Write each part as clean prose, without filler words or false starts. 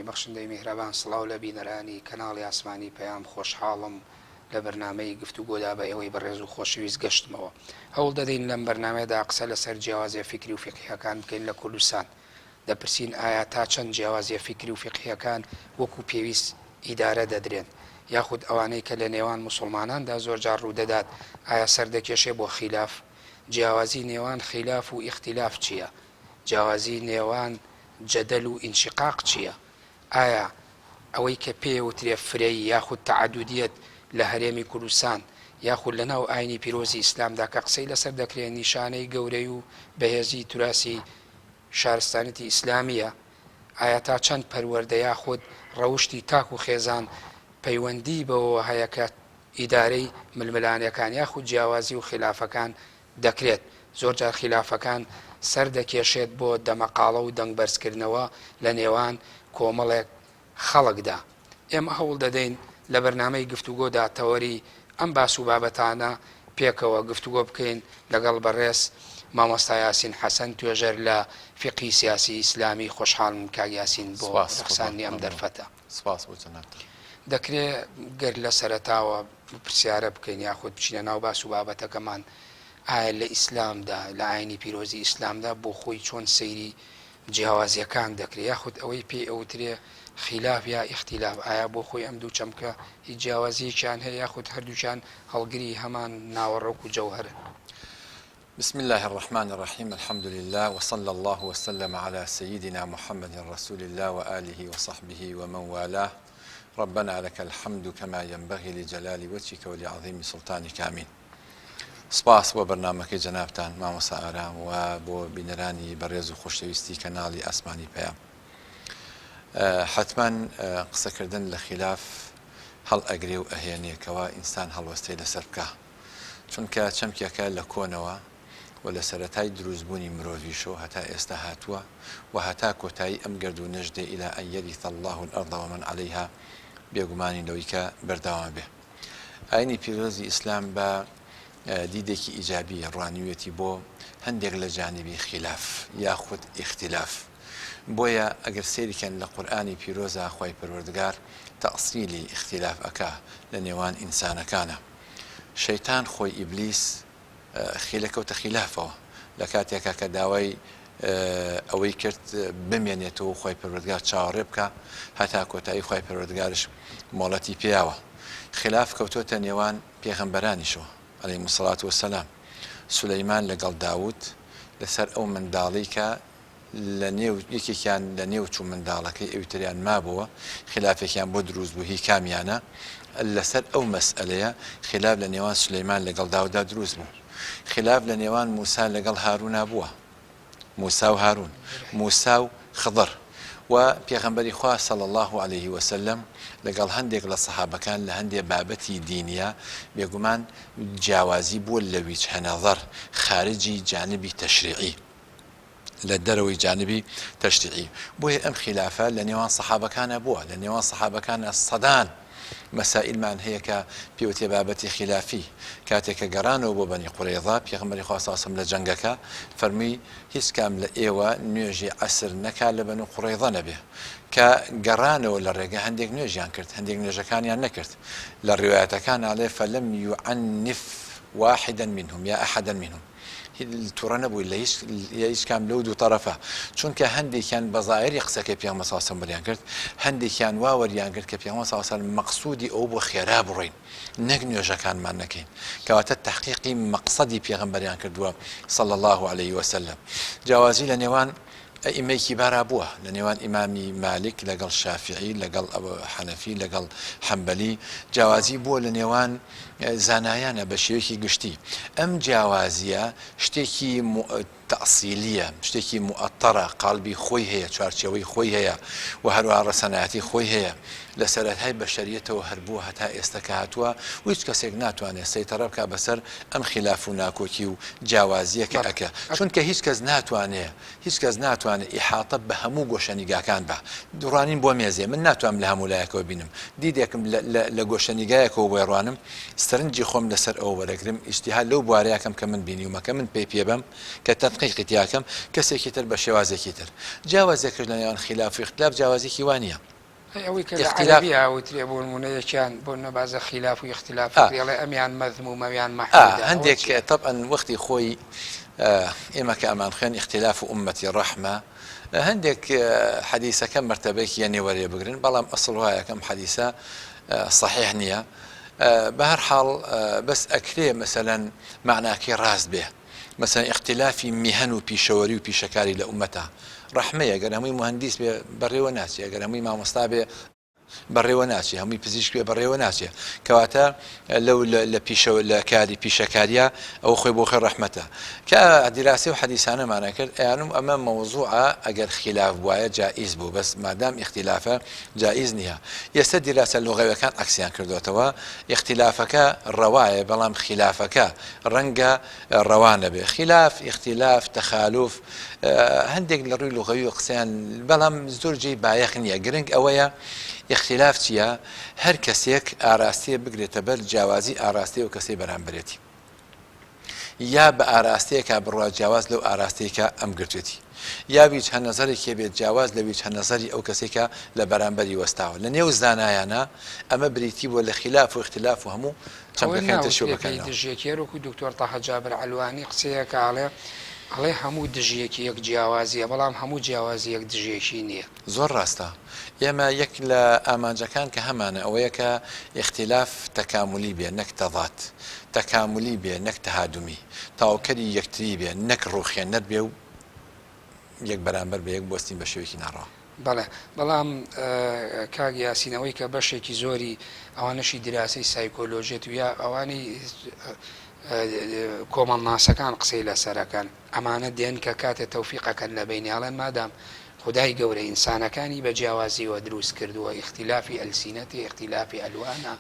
بەخشندەی میهرەبان سڵاو لە بینەرانی کەناڵی ئاسمانی پەیام خۆشحاڵم لە بەرنامەی گفتوگۆدا بە ئێوەی بەڕێز و خۆشەویست گەشتمەوە هەوڵ دەدەین لەم بەرنامەیەدا قسە لەسەر جیاوازیە فیکری و فیقهیەکان بکەین لە کوردستان دەپرسین ئایا تا چەند جیاوازیە فیکری و فیقهیەکان وەکو پێویست ئیدارە دەدرێن یاخود ئەوانەی کە لە نێوان موسوڵماناندا زۆرجار ڕوودەدات ئایا سەردەکێشێ بۆ خیلاف؟ جیاوازی نێوان خیلاف و ئیختیلاف چیە؟ جیاوازی نێوان جەدەل و ئینشیقاق چیە؟ ئایا ئەوەی کە پێی ئەوترێ فرەیی یاخود تەعەدودیەت لە هەرێمی کوردستان یاخود لە ناو ئاینی پیرۆزی ئیسلامدا کە قسەی لەسەر دەکرێ نیشانەی گەورەی و بەهێزی توراسی شارستانیەتی ئیسلامیە؟ ئایا تا چەند پەروەردە یاخود ڕەوشتی تاک و خێزان پەیوەندی بەوەوە هەیە کە ئیدارەی ململانێکان یاخود جیاوازی و خیلافەکان دەکرێت، زۆرجار خیلافەکان سەر دەکێشێت بۆ دەمەقاڵە و دەنگ بەرزکردنەوە لە نێوان کۆمەڵێک خەڵکدا. ئێمە هەوڵ دەدەین لە بەرنامەی گفتوگۆدا تەوەری ئەم باس و بابەتانە پێکەوە گفتوگۆ بکەین لەگەڵ بەڕێز مامۆستا یاسین حەسەن توێژەر لە فیقهی سیاسی ئیسلامی، خۆشحاڵم کاک یاسین بۆ سپاس قوربان ڕەخساندنی ئەم مەمنون. دەرفەتە. سپاس بۆ جەنابتان. دەکرێ گەر لە سەرەتاوە پرسیارە بکەین یاخود بچینە ناو باس و بابەتەکەمان، ئایا لە ئیسلامدا، لە ئاینی پیرۆزی ئیسلامدا بۆ خۆی چۆن سەیری جیاوازییەکان دەکرێ یاخود ئەوەی پێی ئەوترێ خیلاف یا ئیختیلاف ئایا بۆ خۆی ئەم دوو چەمکە هیچ جیاوازییەکیان هەیە یاخود هەردووکیان هەڵگری هەمان ناوەڕۆک و جەوهەرن؟ بسم اللە الرحمن الرحیم الحمد للە وصلی اللە وسلم علی سیدنا محمد رسول اللە وآله وصحبه ومن والاه ربنا لک الحمد کما ینبغی لجلال وجهک ولعظیم سلطانک آمین سپاس بۆ بەرنامەکەی جەنابتان مامۆستا ئارام و بۆ بینەرانی بەڕێز و خۆشەویستی کەناڵی ئاسمانی پەیام حەتمەن قسەکردن لە خیلاف هەڵئەگرێ و ئەهێنێ کەوا ئینسان هەڵوەستەی لەسەر بکا چونکە چەمکێکە لە کۆنەوە و لە سەرەتای دروستبوونی مرۆڤیشەوە هەتا ئێستا هاتووە و هەتا کۆتایی ئەم گەردوونەش دێ الی ان یرث اللە الارض ومن علیها بێگومانین لەوەی کە بەردەوام بێ. ئاینی پیرۆزی ئیسلام بە دیدێکی ئیجابی ڕوانیویەتی بۆ هەندێک لە جانبی خیلاف یاخود ئیختیلاف بۆیە ئەگەر سەیری کەن لە قورئانی پیرۆزا خوای پەروەردگار تەئسیلی ئیختیلاف ئەکا لە نێوان ئینسانەکانا. شەیتان خۆی ئیبلیس خیلە کەوتە خیلافەوە لە کاتێکا کە داوای ئەوەی کرد بمێنێتەوە و خوای پەروەردگار چاوەڕێ بکا هەتا کۆتایی خوای پەروەردگارش مۆڵەتی پێیاوە خلاف کەوتۆتە نێوان پێغەمبەرانیشەوە علیهم الصلاة والسلام سولەیمان لەگەڵ داود لەسەر ئەو منداڵی کە لە نێو یەکێکیان لە نێو چوو منداڵەکەی ئەوی تریان مابۆوە خیلافێکیان بۆ دروست بوو هی کامیانە لەسەر ئەو مەسئەلەیە خیلاف لە نێوان سولەیمان لەگەڵ داودا دروست بوو خیلاف لە نێوان موسا لەگەڵ هارونا بووە موسا و هارون موسا و خضر و پێغەمبەری خوا صلی اللە علیه وسلم لەگەڵ هەندێک لە سەحابەکان لە هەندێ بابەتی دینیا بێگومان جیاوازی بووە لە ویجهە نەظەر خارجی جانبی تەشریعی لە دەرەوەی جانبی تەشریعی، بۆیە ئەم خیلافە لە نێوان سەحابەکانا بووە، لە نێوان سەحابەکانا سەدان مەسائیلمان هەیە کە پێوترێ بابەتی خیلافی، کاتێک کە گەڕانەوە بۆ بەنی قورەیظە پێغەمبەری خوا صلی اللە علیە وسلم لە جەنگەکە فەرمووی هیچ کام لە ئێوە نوێژی عەسر نەکا لە بەنو قورەیظە نەبێ، کە گەڕانەوە لە ڕێگە هەندێک نوێژیان کرد هەندێک نوێژەکانیان نەکرد، لە ڕیوایەتەکان ئەڵێ فلم یعنف واحدا منهم یا احدا منهم. توڕە نەبووی لە هیچ لە هیچ کام لەو دوو تەڕەفە چونکە هەندێکیان بە زاهیری قسەکەی پێغەمبەر صلی اللە علیه و سلم وەریان کرد هەندێکیان وا وەریان کرد کە پێغەمبەر صلی اللە علیه و سلم مەقسودی ئەوە بوو خێرا بڕۆین نەک نوێژەکانمان نەکەین کەواتە تەحقیقی مەقسەدی پێغەمبەریان کردووە صلی اللە علیه وسلم جیاوازی لە نێوان ئەئیمەی کیبارا بووە لە نێوان ئیمامی مالیک لەگەڵ شافیعی لەگەڵ حەنەفی لەگەڵ حەنبەلی جیاوازی بووە لە نێوان زانایانە بە شێوەیەکی گشتی ئەم جیاوازیە شتێکی تەئسیلیە شتێکی موئەتەرە قالبی خۆی هەیە چوارچێوەی خۆی هەیە و هەروەها ڕەسەنایەتی خۆی هەیە لە سەرەتای بەشەریەتەوە هەر بووە هەتا ئێستا کە هاتووە و هیچ کەسێک ناتوانێت سەیتەڕە بکا بەسەر ئەم خیلاف و ناکۆکی و جیاوازیە کە ئەکە چونکە هیچ کەس ناتوانێ هیچ کەس ناتوانێ ئیحاتە بە هەموو گۆشەنیگاکان بە ڕوانین بۆ مێزێ من ناتوانم لە هەموو لایەکەوە بینم دیدێکم لە گۆشەنیگایەکەوە بۆی ڕوانم سەرنجی خۆم لەسەر ئەوە وەرەگرم ئیجتیهاد لەو بوارەیەکەم کە من بینیومە کە من پێی پێ بەم کە تەدقیقی تیاکەم کەسێکی تر بە شێوازێکی تر جیاوازیەکەش لە نێوان خیلاف و ئیختلاف جیاوازیەکی وا نییە. ئەی ئەوەی کە لە ئیختیلاف. عەرەبیا ئەوترێ بۆ نموونە یەکیان بۆ نموونە بازە خیلاف و ئیختیلاف ئا. ئەکرێ ئەڵێ ئەمیان مەذموومە ئەویان ئا مەحموودە ئەوە هەندێک چییە؟ تەبعەن وەختی خۆی ئێمە کە ئەمانخوێند اختلاف امتی رحمە هەندێک حەدیسەکە مەرتەبەیەکی یەنێ وەرێ بگرن بەڵام ئەسڵ وایە کە ئەم حەدیسە صحیح نییە بە هەر حاڵ بەس ئەکرێ مەسەلەن مەعناکەی ڕاست بێ مەسەلەن ئیختلافی میهەن و پیشەوەری و پیشەکاری لە ئوممەتا ڕەحمەیە گەر هەمووی موهەندیس بێ بەڕێوە ناچێ گەر هەمووی مامۆستا بێ بەڕێوە ناچێ هەمووی پزیشک بێ بەڕێوە ناچێ کەواتە لەو لە پیشە لە کاری پیشەکاریە ئەو خۆی بۆ خۆی ڕەحمەتە کە دیراسی و حەدیسانەمانە کرد ئەیانم ئەمە مەوزوعە ئەگەر خیلاف بوایە جائیز بوو بەس مادام ئیختلافە جائیز نییە ئێستا دیراسە لوغەویەکان عەکسیان کردۆتەوە ئیختلافەکە ڕەوایە بەڵام خیلافەکە ڕەنگە ڕەوا نەبێ خیلاف ئیختلاف تەخالوف هەندێک لە ڕووی لوغەوی قسەیان بەڵام زۆر جێی بایەخ نییە گرنگ ئەوەیە ئیختلاف چییە هەر کەسێک ئاراستەیە بگرێتە بەر جیاوازی ئاراستەی ئەو کەسەی بەرامبەرێتی یا بە ئاراستەیەکا بڕوا جیاواز لەو ئاراستەی کە ئەم گرتوێتی یا ویجهە نەزەرێکی هەبێت جیاواز لە ویجهە نەزەری ئەو کەسەی کە لە بەرامبەری وەستاوە لە نێو زانایانا ئەمە بریتی بووە لە خیلاف و ئیختلاف و هەموو ئەوە چەمکەکانی تر شیۆ ناوترێ پێی بکەنەوە. دژیەکی هەر وەکو دکتۆر تەها جابر عەلوانی قسەیەکە ئەڵێ ئەڵێ هەموو دژیەکی یەک جیاوازیە بەڵام هەموو جیاوازیەک دژیەکی نیە. زۆر ڕاستە. ئێمە یەک لە ئامانجەکان کە هەمانە ئەوەیە کە ئیختیلاف تەکامولی بێ نەک تەضاد، تەکامولی بێ نەک تەهادومی، تەواوکەری یەکتری بێ نەک ڕووخێنەر بێ و یەک بەرامبەر بە یەک بوەستین بە شێوەیەکی ناڕەوا. بەڵێ بەڵام کاک یاسین ئەوەی کە بەشێکی زۆری ئەوانەشی دیراسەی سایکۆلۆژیەت و یا ئەوانەی کۆمەڵناسەکان قسەی لەسەرەکەن ئەمانە دێن کە کاتێ تەوفیق ئەکەن لە بەینی ئەڵێن مادام خودای گەورە ئینسانەکانی بە جیاوازیوە دروست کردووە ئیختیلافی ئەلسینەتی ئیختیلافی ئەلوانە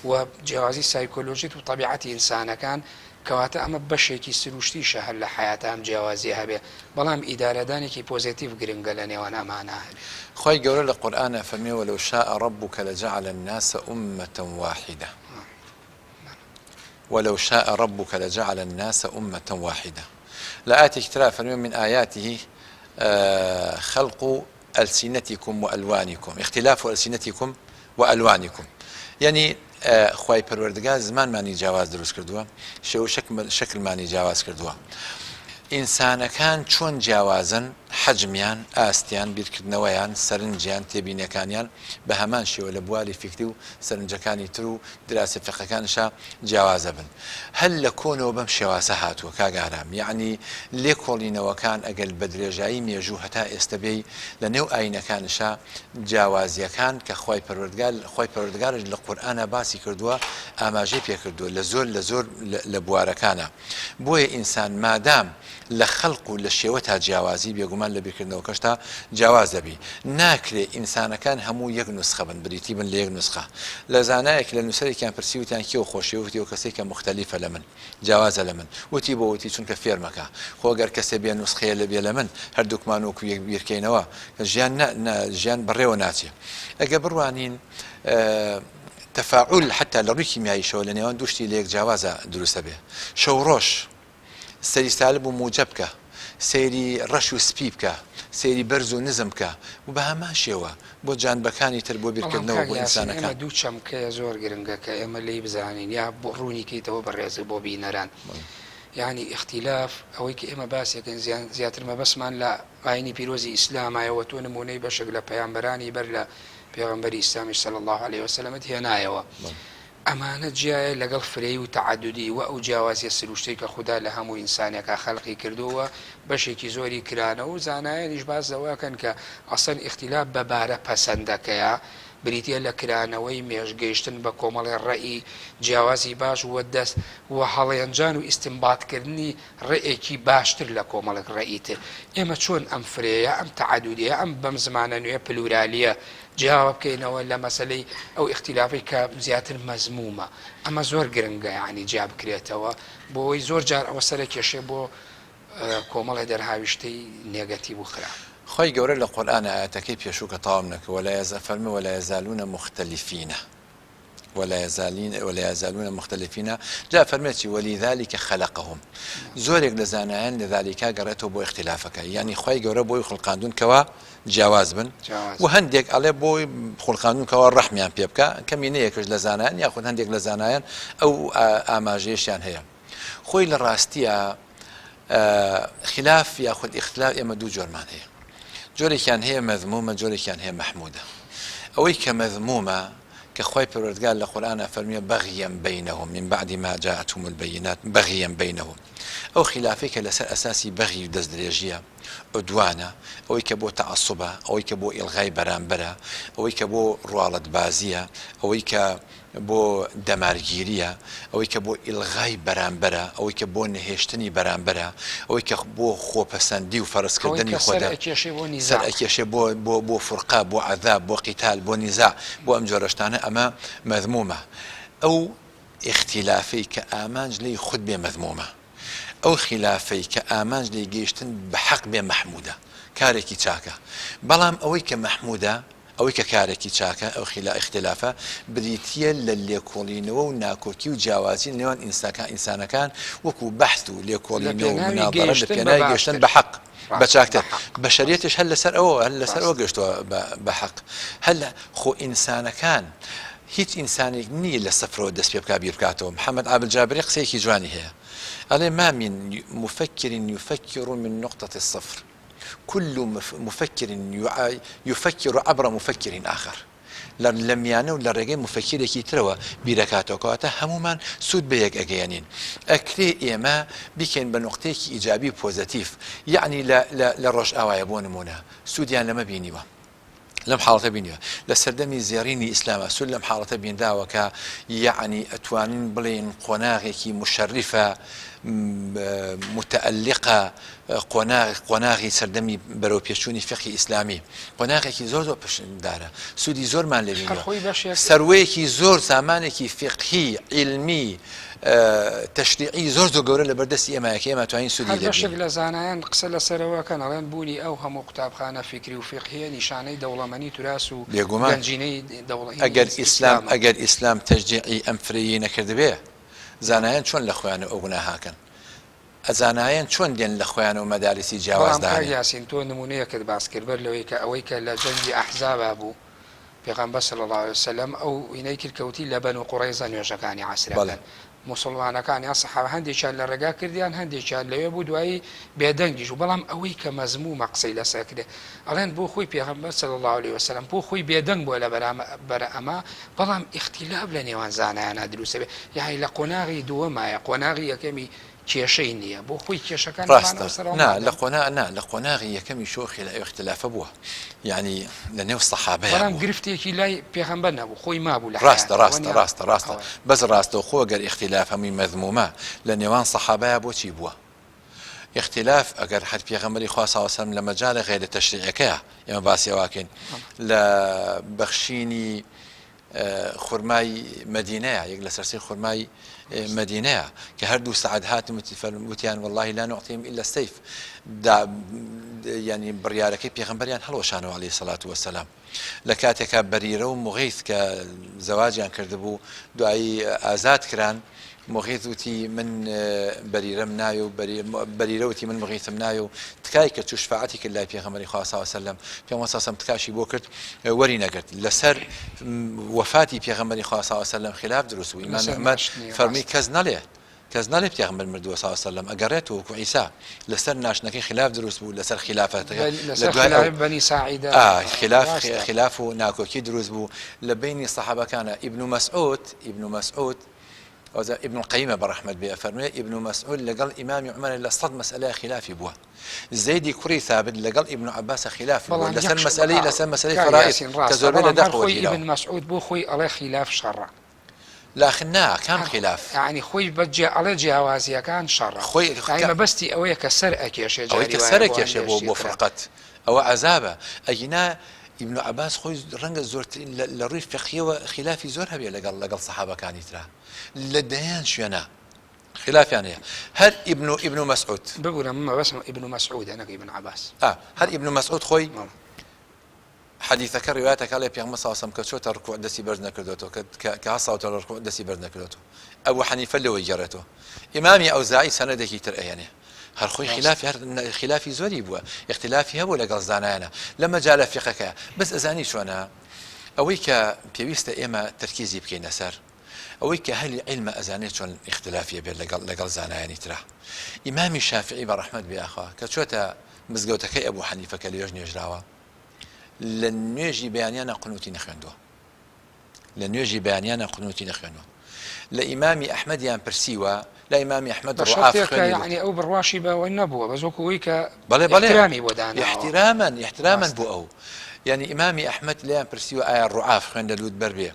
و جیاوازی سایکۆلۆژیت و تەبیعەتی ئینسانەکان کەواتە ئەمە بەشێکی سروشتیشە هەر لە حەیاتا ئەم جیاوازیە هەبێ بەڵام ئیدارەدانێکی پۆزێتیڤ گرنگە لە نێوان ئەمانە هەبێ. خوای گەورە لە قورئان ئەفەرموێ ولو شاء ربک لجعل الناس امة واحدە. ولو شاء ربک لجعل الناس امة واحدە لە ئایەتێکی ترا فەرمووی من آیاته خلق السنتکم والوانکم اختلاف السنتکم والوانکم یعنی خوای پەروەردگار زمانمانی جیاواز دروست کردووە شێوە شکلمانی جیاواز کردووە ئینسانەکان چۆن جیاوازن حەجمیان ئاستیان بیرکردنەوەیان سەرنجیان تێبینەکانیان بە هەمان شێوە لە بواری فیکری و سەرنجەکانی تر و دراسە فیقهەکانشا جیاواز ئەبن. هەر لە کۆنەوە بەم شێوازە هاتووە کاک ئارام. یەعنی لێکۆڵینەوەکان ئەگەر بە درێژایی مێژوو هەتا ئێستە بێی لە نێو ئایینەکانشا جیاوازییەکان کە خوای پەروەردگار خوای پەروەردگارش لە قورئانا باسی کردووە ئاماژەی پێ کردووە لە زۆر لە زۆر لە بوارەکانا. بۆیە ئینسان مادام لە خەلق و لە شێوەتا جیاوازی بێگومان لە بیرکردنەوەکەشتا جیاواز دەبی. ناکرێ ئینسانەکان هەموو یەک نوسخە بن بریتی بن لە یەک نوسخە. لە زانایەک لە نوسەرێکیان پرسی وتیان کێو خۆشی وتی ئەو کەسەی کە موختەلیفە لە من جیاوازە لە من وتی بۆ وتی چونکە فێرمەکا خۆ گەر کەسێ بێ نوسخەیە لە بێ لە من هەردووکمان وەکو یەک بیرکەینەوە ژیان نا نا ژیان بەڕێوە ناچێ. ئەگەر بڕوانین تەفاعول حەتا لە ڕووی کیمیاییشەوە لە نێوان دوو شتی لە یەک جیاوازا دروست ئەبێ. شەو ڕۆژ سەیری سالب و موجەب بکە، سەیری ڕەش و سپی بکە، سەیری بەرز و نزم بکە و بە هەمان شێوە بۆ جانبەکانی تر بۆ بەڵام بیرکردنەوە کاک بۆ یاسین ئێمە ئینسانەکان. دوو چەمک هەیە زۆر گرنگە کە ئێمە لێی بزانین یا بۆ ڕوونی کەیتەوە بەڕێز بۆ بینەران یانی ئیختیلاف ئەوەی کە ئێمە باسی ئەکەین زیاتر مەبەستمان لە ئاینی پیرۆزی ئیسلامایە وە تۆ نموونەی بەشێک لە پەیامبەرانی بەر لە پێغەمبەری ئیسلامیش صلی اللە علیە وسلمت هێنایەوە ئەمانە جیایە لەگەڵ فرەیی و تەعەدودی وە ئەو جیاوازیە سروشتەی کە خودا لە هەموو ئینسانێکا خەلقی کردووە وە بەشێکی زۆری کرانەوە و زانایانیش باس لەوە ئەکەن کە ئەسڵەن ئیختیلاف بە بارە پەسەندەکەیە بریتیە لە کرانەوەی مێشک گەیشتن بە کۆمەڵێ ڕەئی جیاوازی باش وە دەست وە هەڵێنجان و ئیستنبات کردنی ڕەئێکی باشتر لە کۆمەڵێک ڕەئی تر. ئێمە چۆن ئەم فرەیە، ئەم تەعەدودیە، ئەم بەم زمانە نوێ پلورالیە جیاوە بکەینەوە لە مەسەلەی ئەو ئیختیلافەی کە زیاتر مەزمومە؟ ئەمە زۆر گرنگە یەعنی جیا بکرێتەوە بۆ ئەوەی زۆر جار ئەوە سەرە کێشەیە بۆ کۆمەڵێ دەرهاویشتەی نێگەتیڤ و خراپ. خوای گەورە لە قورئانا ئایەتەکەی پێشوو کە تەواوم نەکرد ولا یز ئەفەرمێ ولا یزالون مختلفین. ولا یزالین ولا یزالون مختلفین جا فەرمێ چی ولذلک خلقهم زۆرێک لە زانایان لذلک گەڕێتەوە بۆ ئیختلافەکە یانی خوای گەورە بۆی خوڵقاندون کەوا. جیاواز بن و هەندێک ئەڵێ بۆی خوڵقاندون کەوا ڕەحمیان پێ بکا کەمینەیەکش لە زانایان یاخود هەندێک لە زانایان ئەو ئاماژەیەشیان هەیە خۆی لە ڕاستیە خلاف یاخود ئیختلاف ئێمە دوو جۆرمان هەیە جۆرێکیان هەیە مەذمومە جۆرێکیان هەیە مەحمودە ئەوەی کە مەذمومە کە خوای پەروەردگار لە قورئانا فەرموویە بغیا بینهم من بعد ما جاءتهم البینات بغیا بینهم ئەو خیلافەی کە لەسەر ئەساسی بەغی و دەستدرێژیە عدوانە ئەوەی کە بۆ تەعەسوبە ئەوەی کە بۆ ئیڵغای بەرامبەرە ئەوەی کە بۆ ڕواڵەتبازیە ئەوەی کە بۆ دەمارگیرییە، ئەوەی کە بۆ ئیلغای بەرامبەرە، ئەوەی کە بۆ نەهێشتنی بەرامبەرە، ئەوەی کە بۆ خۆپەسەندی و ئەوەی فەرزکردنی کە سەر خۆدە، ئەکێشێ بۆ سەر نیزاع. ئەکێشێ بۆ بۆ بۆ فورقە، بۆ عەزاب، بۆ قیتال، بۆ نیزاع، بۆ ئەم جۆرە شتانە، ئەمە مەزموومە. ئەو ئیختیلافەی کە ئامانج لێی خود بێ مەزموومە. ئەو خیلافەی کە ئامانج لێی گەیشتن بە حەق بێ مەحموودە، کارێکی چاکە. بەڵام ئەوەی کە مەحموودە، ئەوەی کە کارێکی چاکە، ئەو خیلا ئیختیلافە، بریتییە لە لێکۆڵینەوە و ناکۆکی و جیاوازی لە نێوان ئینساکان ئینسانەکان وەکوو بەحس و لە لێکۆڵینەوە و پێناوی منازەرە لە گەیشتن بە پێناوی گەیشتن باشتر. بە حەق، بە ڕاستە، بە چاکتر. حەق. ڕاستە. بەشەریەتیش هەر لەسەر ئەوە هەر لەسەر ئەوە ڕاستە. گەیشتووە بە بە حەق. هەر لە خۆ ئینسانەکان هیچ ئینسانێک نییە لە سفرەوە دەست پێ بکا بیر بکاتەوە. محەمەد عابد جابری قسەیەکی جوانی هەیە ئەڵێ ما من مفکر یفکر من نقطە الصفر. کل مفکر یفکر عبر مفکر آخر لە میانە و لە ڕێگەی موفەکیرێکی ترەوە بیرەکاتەوە کەواتە هەموومان سوود بە یەک ئەگەیەنین ئەکرێ ئێمە بیکەین بە نوقتەیەکی ئیجابی و پۆزەتیف یەعنی لە لە ڕۆژئاوایە بۆ نموونە سوودیان لەمە بینیوە لەم حاڵەتە بینیوە لە سەردەمی زێڕینی ئیسلامە سوود لەم حاڵەتە بینراوە کە یەعنی ئەتوانین بڵێین قۆناغێکی مشەریفە متەئەلیقە قۆناغ قۆناغی سەردەمی بەرەو پێشچوونی فقهی ئیسلامی قۆناغێکی زۆر زۆر پشندارە سوودی زۆرمان لێ هەر بینیوە خۆی بەشێک سەروەیەکی زۆر سامانێکی فقهی عیلمی تەشریعی زۆر زۆر گەورە لەبەر دەستی ئێمایە کە ئێمە توانین سوودی هەر لێ بەشێک ببینین. لە زانایان قسە لەسەرەوە ئەکەن ئەڵێن بوونی ئەو هەموو قوتابخانە فیکری و فیقهیە نیشانەی دەوڵەمەنی توراس و بێگومان گەنجینەی دەوڵەهینی ئەگەر ئیسلام ئیسلامە. ئەگەر ئیسلام تەشجیعی ئەم فرەییەی نەکردبێ زانایان چۆن لە خۆیانەوە ئەو گوناهە ئەکەن؟ زانایان چۆن دێن لە خۆیانەوە مەدارسی جیاواز بەڵام کاک دانێن؟ یاسین تۆ نمونەیەکت باس کرد بەر لەوەی کە ئەوەی کە لە جەنگی ئەحزابا بوو پێغەمبەر صلی اللە علیە وسلم ئەو ئینەی کرد کە وتی لە بەنو قوڕەیزە نوێژەکانی عەسر بەڵێ. ئەکەن موسڵمانەکان یان سەحابە هەندێکیان لە ڕێگا کردیان هەندێکیان لەوێ بوو دوایی بێدەنگیش بوو بەڵام ئەوەی کە مەزمومە قسەی لەسەر کرێ ئەڵێن بۆ خۆی پێغەمبەر صلی اللە علیە وسلم بۆ خۆی بێدەنگ بووە لە بەرامبەر ئەمە بەڵام ئیختیلاف لە نێوان زانایانا دروست ئەبێ یانی لە قۆناغی دووەمایە قۆناغی یەکەمی کێشەی نییە بۆ خۆی کێشەکان ڕاستە لەمانەوە سەرەوە نا لە نادەن. قۆنا نا لە قۆناغی یەکەمی شۆ خیلا ئیختلافە بووە یانی لە نێو سەحابەیا بەڵام بووە. گرفتێکی لای پێغەمبەر نەبوو خۆی مابوو لە ڕاستە حەیاتا ڕاستە وەنیە؟ ڕاستە ڕاستە ئەوەیە. بەس ڕاستەوخۆ گەر ئیختلاف هەمووی مەزمومە لە نێوان سەحابەیا بۆچی بووە ئیختلاف ئەگەر هەر پێغەمبەری خوا صلی اللە علیە وسلم لە مەجالە غەیرە تەشریعەکەیا ئێمە باسی ئەوە ئەکەین لە بەخشینی خورمای مەدینەیە یەک لەسەر سێی خورمای مەدینەیە کە هەردوو سەعد هاتن وتی فەرم وتیان واللهی لا نعطيهم إلا السيف دا یعنی بڕیارەکەی پێغەمبەریان هەڵوەشانەوە علیه الصلاة والسلام لە کاتێکا بەریرە و موغیث کە زەواجیان کردبوو دوایی ئازاد کران موغیث وتی من بەریرەم ناوێ و بەریرە وتی من موغیثم ناوێ و تکای کرد چوو شفاعەتی کرد لای پێغەمبەری خوا صلی الله علیه و سلم پێغەمبەر صلی الله علیه و سلم تکاشی بۆ کرد وەری نەگرت لەسەر وەفاتی پێغەمبەری خوا صلی الله علیه و سلم خلاف دروست بوو ئیمام لەسەر عومەر ناشتنی فەرمی ڕاستە. کەس نەڵێ کەس نەڵێ پێغەمبەر مردووە صلی الله علیه و سلم ئەگەڕێتەوە وەکو عیسا لەسەر ناشتنەکەی خلاف دروست بوو لەسەر خلافەتەکە بەنی لە لەسەر دوای ئەو خلافەی بەنی ساعیدە ئا خلاف ڕاستە. خلاف و ناکۆکی دروست بوو لە بەینی سەحابەکانە ئیبن مەسعود ئیبن مەسعود ئەوجا ئیبن القیمە بە ڕەحمەت بێ ئەفەرموێ ئیبن مەسعود لەگەڵ ئیمامی عومەر لە سەد مەسئەلەیا خیلافی بووە زەیدی کوڕی ثابت لەگەڵ ئیبن عەباسە خیلافی بووە بەڵام لەسەر یەک مەسئەلەی لەسەر مەسئەلەی کاک فەرائیض یاسین کە ڕاستە زۆربەی لە بەڵام هەر دەقەوە خۆی گیراوە. ئیبن مەسعود بۆ خۆی ئەڵێ خیلاف شەڕە. لاخ نا کام هەر خیلاف؟ یەعنی خۆی بە جیا ئەڵێ جیاوازییەکان شەڕە. خۆی یەعنی کە مەبەستی ئەوەیە کە سەر ئەکێشێ ئەوەی جاری کە وایە سەر بۆ ئەکێشێ هەندێ بۆ شتی بۆ ترە. فرقەت ئەوە عەزابە ئەگینا ئیبن عەباس خۆی ڕەنگە زۆرترین لە لە ڕووی فیقهیەوە خیلافی زۆر هەبێ لەگەڵ لەگەڵ سەحابەکانی ترا لە دەیان شوێنا خلافیان هەیە هەر ئیبن و ئیبن مەسعود. ببورە من مەبەستم ئیبن مەسعودە نەک ئیبن عەباس. ئا هەر ئیبن مەسعود خۆی بەڵێ. حەدیثەکە ڕیوایەتەکە ئەڵێ پێغەمبەر صلی اللە علیه و سلم کە چۆتە ڕکوع دەستی بەرز نەکردۆتەوە کە کە کە هەستاوەتە لە ڕکوع دەستی بەرز نەکردۆتەوە ئەبو حەنیفە لەوەی گەڕێتەوە ئیمامی ئەوزاعی سەنەدێکی تر ئەهێنێ. هەر خۆی خیلافی هەر خیلافی زۆری بووە ئیختلافی هەبوو لەگەڵ زانایانە لە مەجالە فیقەکە بەس ئەزانی چۆنە ئەوەی کە پێویستە ئێمە تەرکیزی بکەینە سەر ئەوەی کە هەلی عیلمە ئەزانێ چۆن ئیختلافی ئەبێت لەگەڵ لەگەڵ زانایانی ترا ئیمامی شافعی بە ڕەحمەت بێ ئاخوا کە چۆتە مزگەوتەکەی ئەبوو حەنیفە کە لەوێش نوێژراوە لە نوێژی بەیانیانە قنوتی نەخوێندووە لە نوێژی بەیانیانە قنوتی نەخوێنوە لە ئیمامی ئەحمەدیان پرسیوە لە ئیمامی ئەحمەد بە ڕوعاف شەرتێک کە خوێنی یەعنی ئەو بڕواشی بەوە نەبووە بەس وەکو ئەوەی کە بەڵێ بەڵێ ئیحترامی بۆ داناوە. ئیحتیرامەن ئیحترامەن ڕاستە. بۆ ئەو یانی ئیمامی ئەحمەد لێیان پرسیوە ئایا ڕوعاف خوێن لە لووت بەر بێ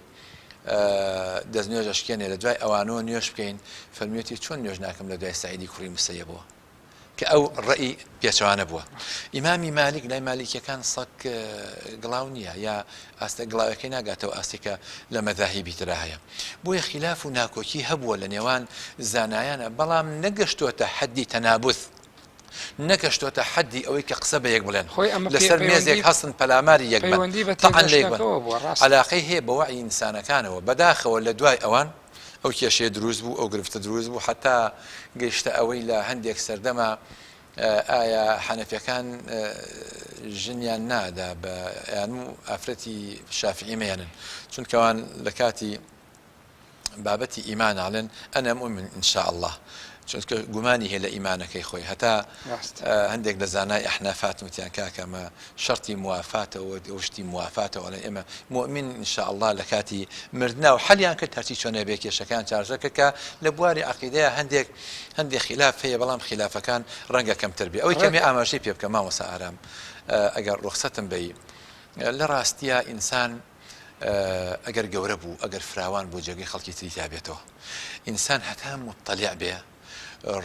دەست نوێژ ئەشکێنێ لە دوای ئەوانەوە نوێژ بکەین فەرموویەتی چۆن نوێژ ناکەم لە دوای سەعیدی کوڕی مسەیەبەوە کە ئەو ڕەئی پێچەوانە بووە. ئیمامی مالیک لای مالیکیەکان سەگ گڵاو نییە یا ئاستە گڵاوەکەی ناگاتەوە ئاستێک کە لە مەذاهیبی ترا هەیە. بۆیە خیلاف و ناکۆکی هەبووە لە نێوان زانایانە بەڵام نەگەشتۆتە حەدی تەنابوز نەگەشتۆتە حەدی ئەوەی کە قسە بە یەک بڵێن خۆی ئەمە پێ لەسەر مێزێک پەیوەندی هەستن پەلاماری یەک بەن پەیوەندی بە تەعن لە یەک بەن تێگەشتنەکەوە بووە ڕاستە. عەلاقەی هەیە بە وەعی ئینسانەکانەوە بەداخەوە لە دوای ئەوان ئەو کێشەیە دروست بوو، ئەو گرفتە دروست بوو، حەتا گەیشتە ئەوەی لە هەندێک سەردەما ئایا حەنەفیەکان ژنیان نادا بە یان و ئافرەتی شافعی مەیەنن، چونکە ئەوان لە کاتی بابەتی ئیمان ئەڵێن انا مؤمن ان شاء اللە چونکە گومانی هەیە لە ئیمانەکەی خۆی هەتا هەندێک لە زانای ئەحناف هاتن وتیان کاکە ئەمە شەرتی موافاتە و ئەو شتی موافاتە ئەڵێن ئێمە موئمین ان شاء اللە لە کاتی مردنا و حەلیان کرد هەرچی چۆنە بێ کێشەکان چارەسەر کرد کە لە بواری عەقیدەیە هەندێک هەندێک خیلاف هەیە بەڵام خیلافەکان ڕەنگە کەمتر بێ ئەوەی کەمێ ئاماژەی پێ بکە مامۆستا ئارام ئەگەر ڕوخسەتم بەی لە ڕاستیە ئینسان ئەگەر گەورە بوو ئەگەر فراوان بوو جێگەی خەڵکی تری تیا بێتەوە ئینسان هەتا موتەلیع بێ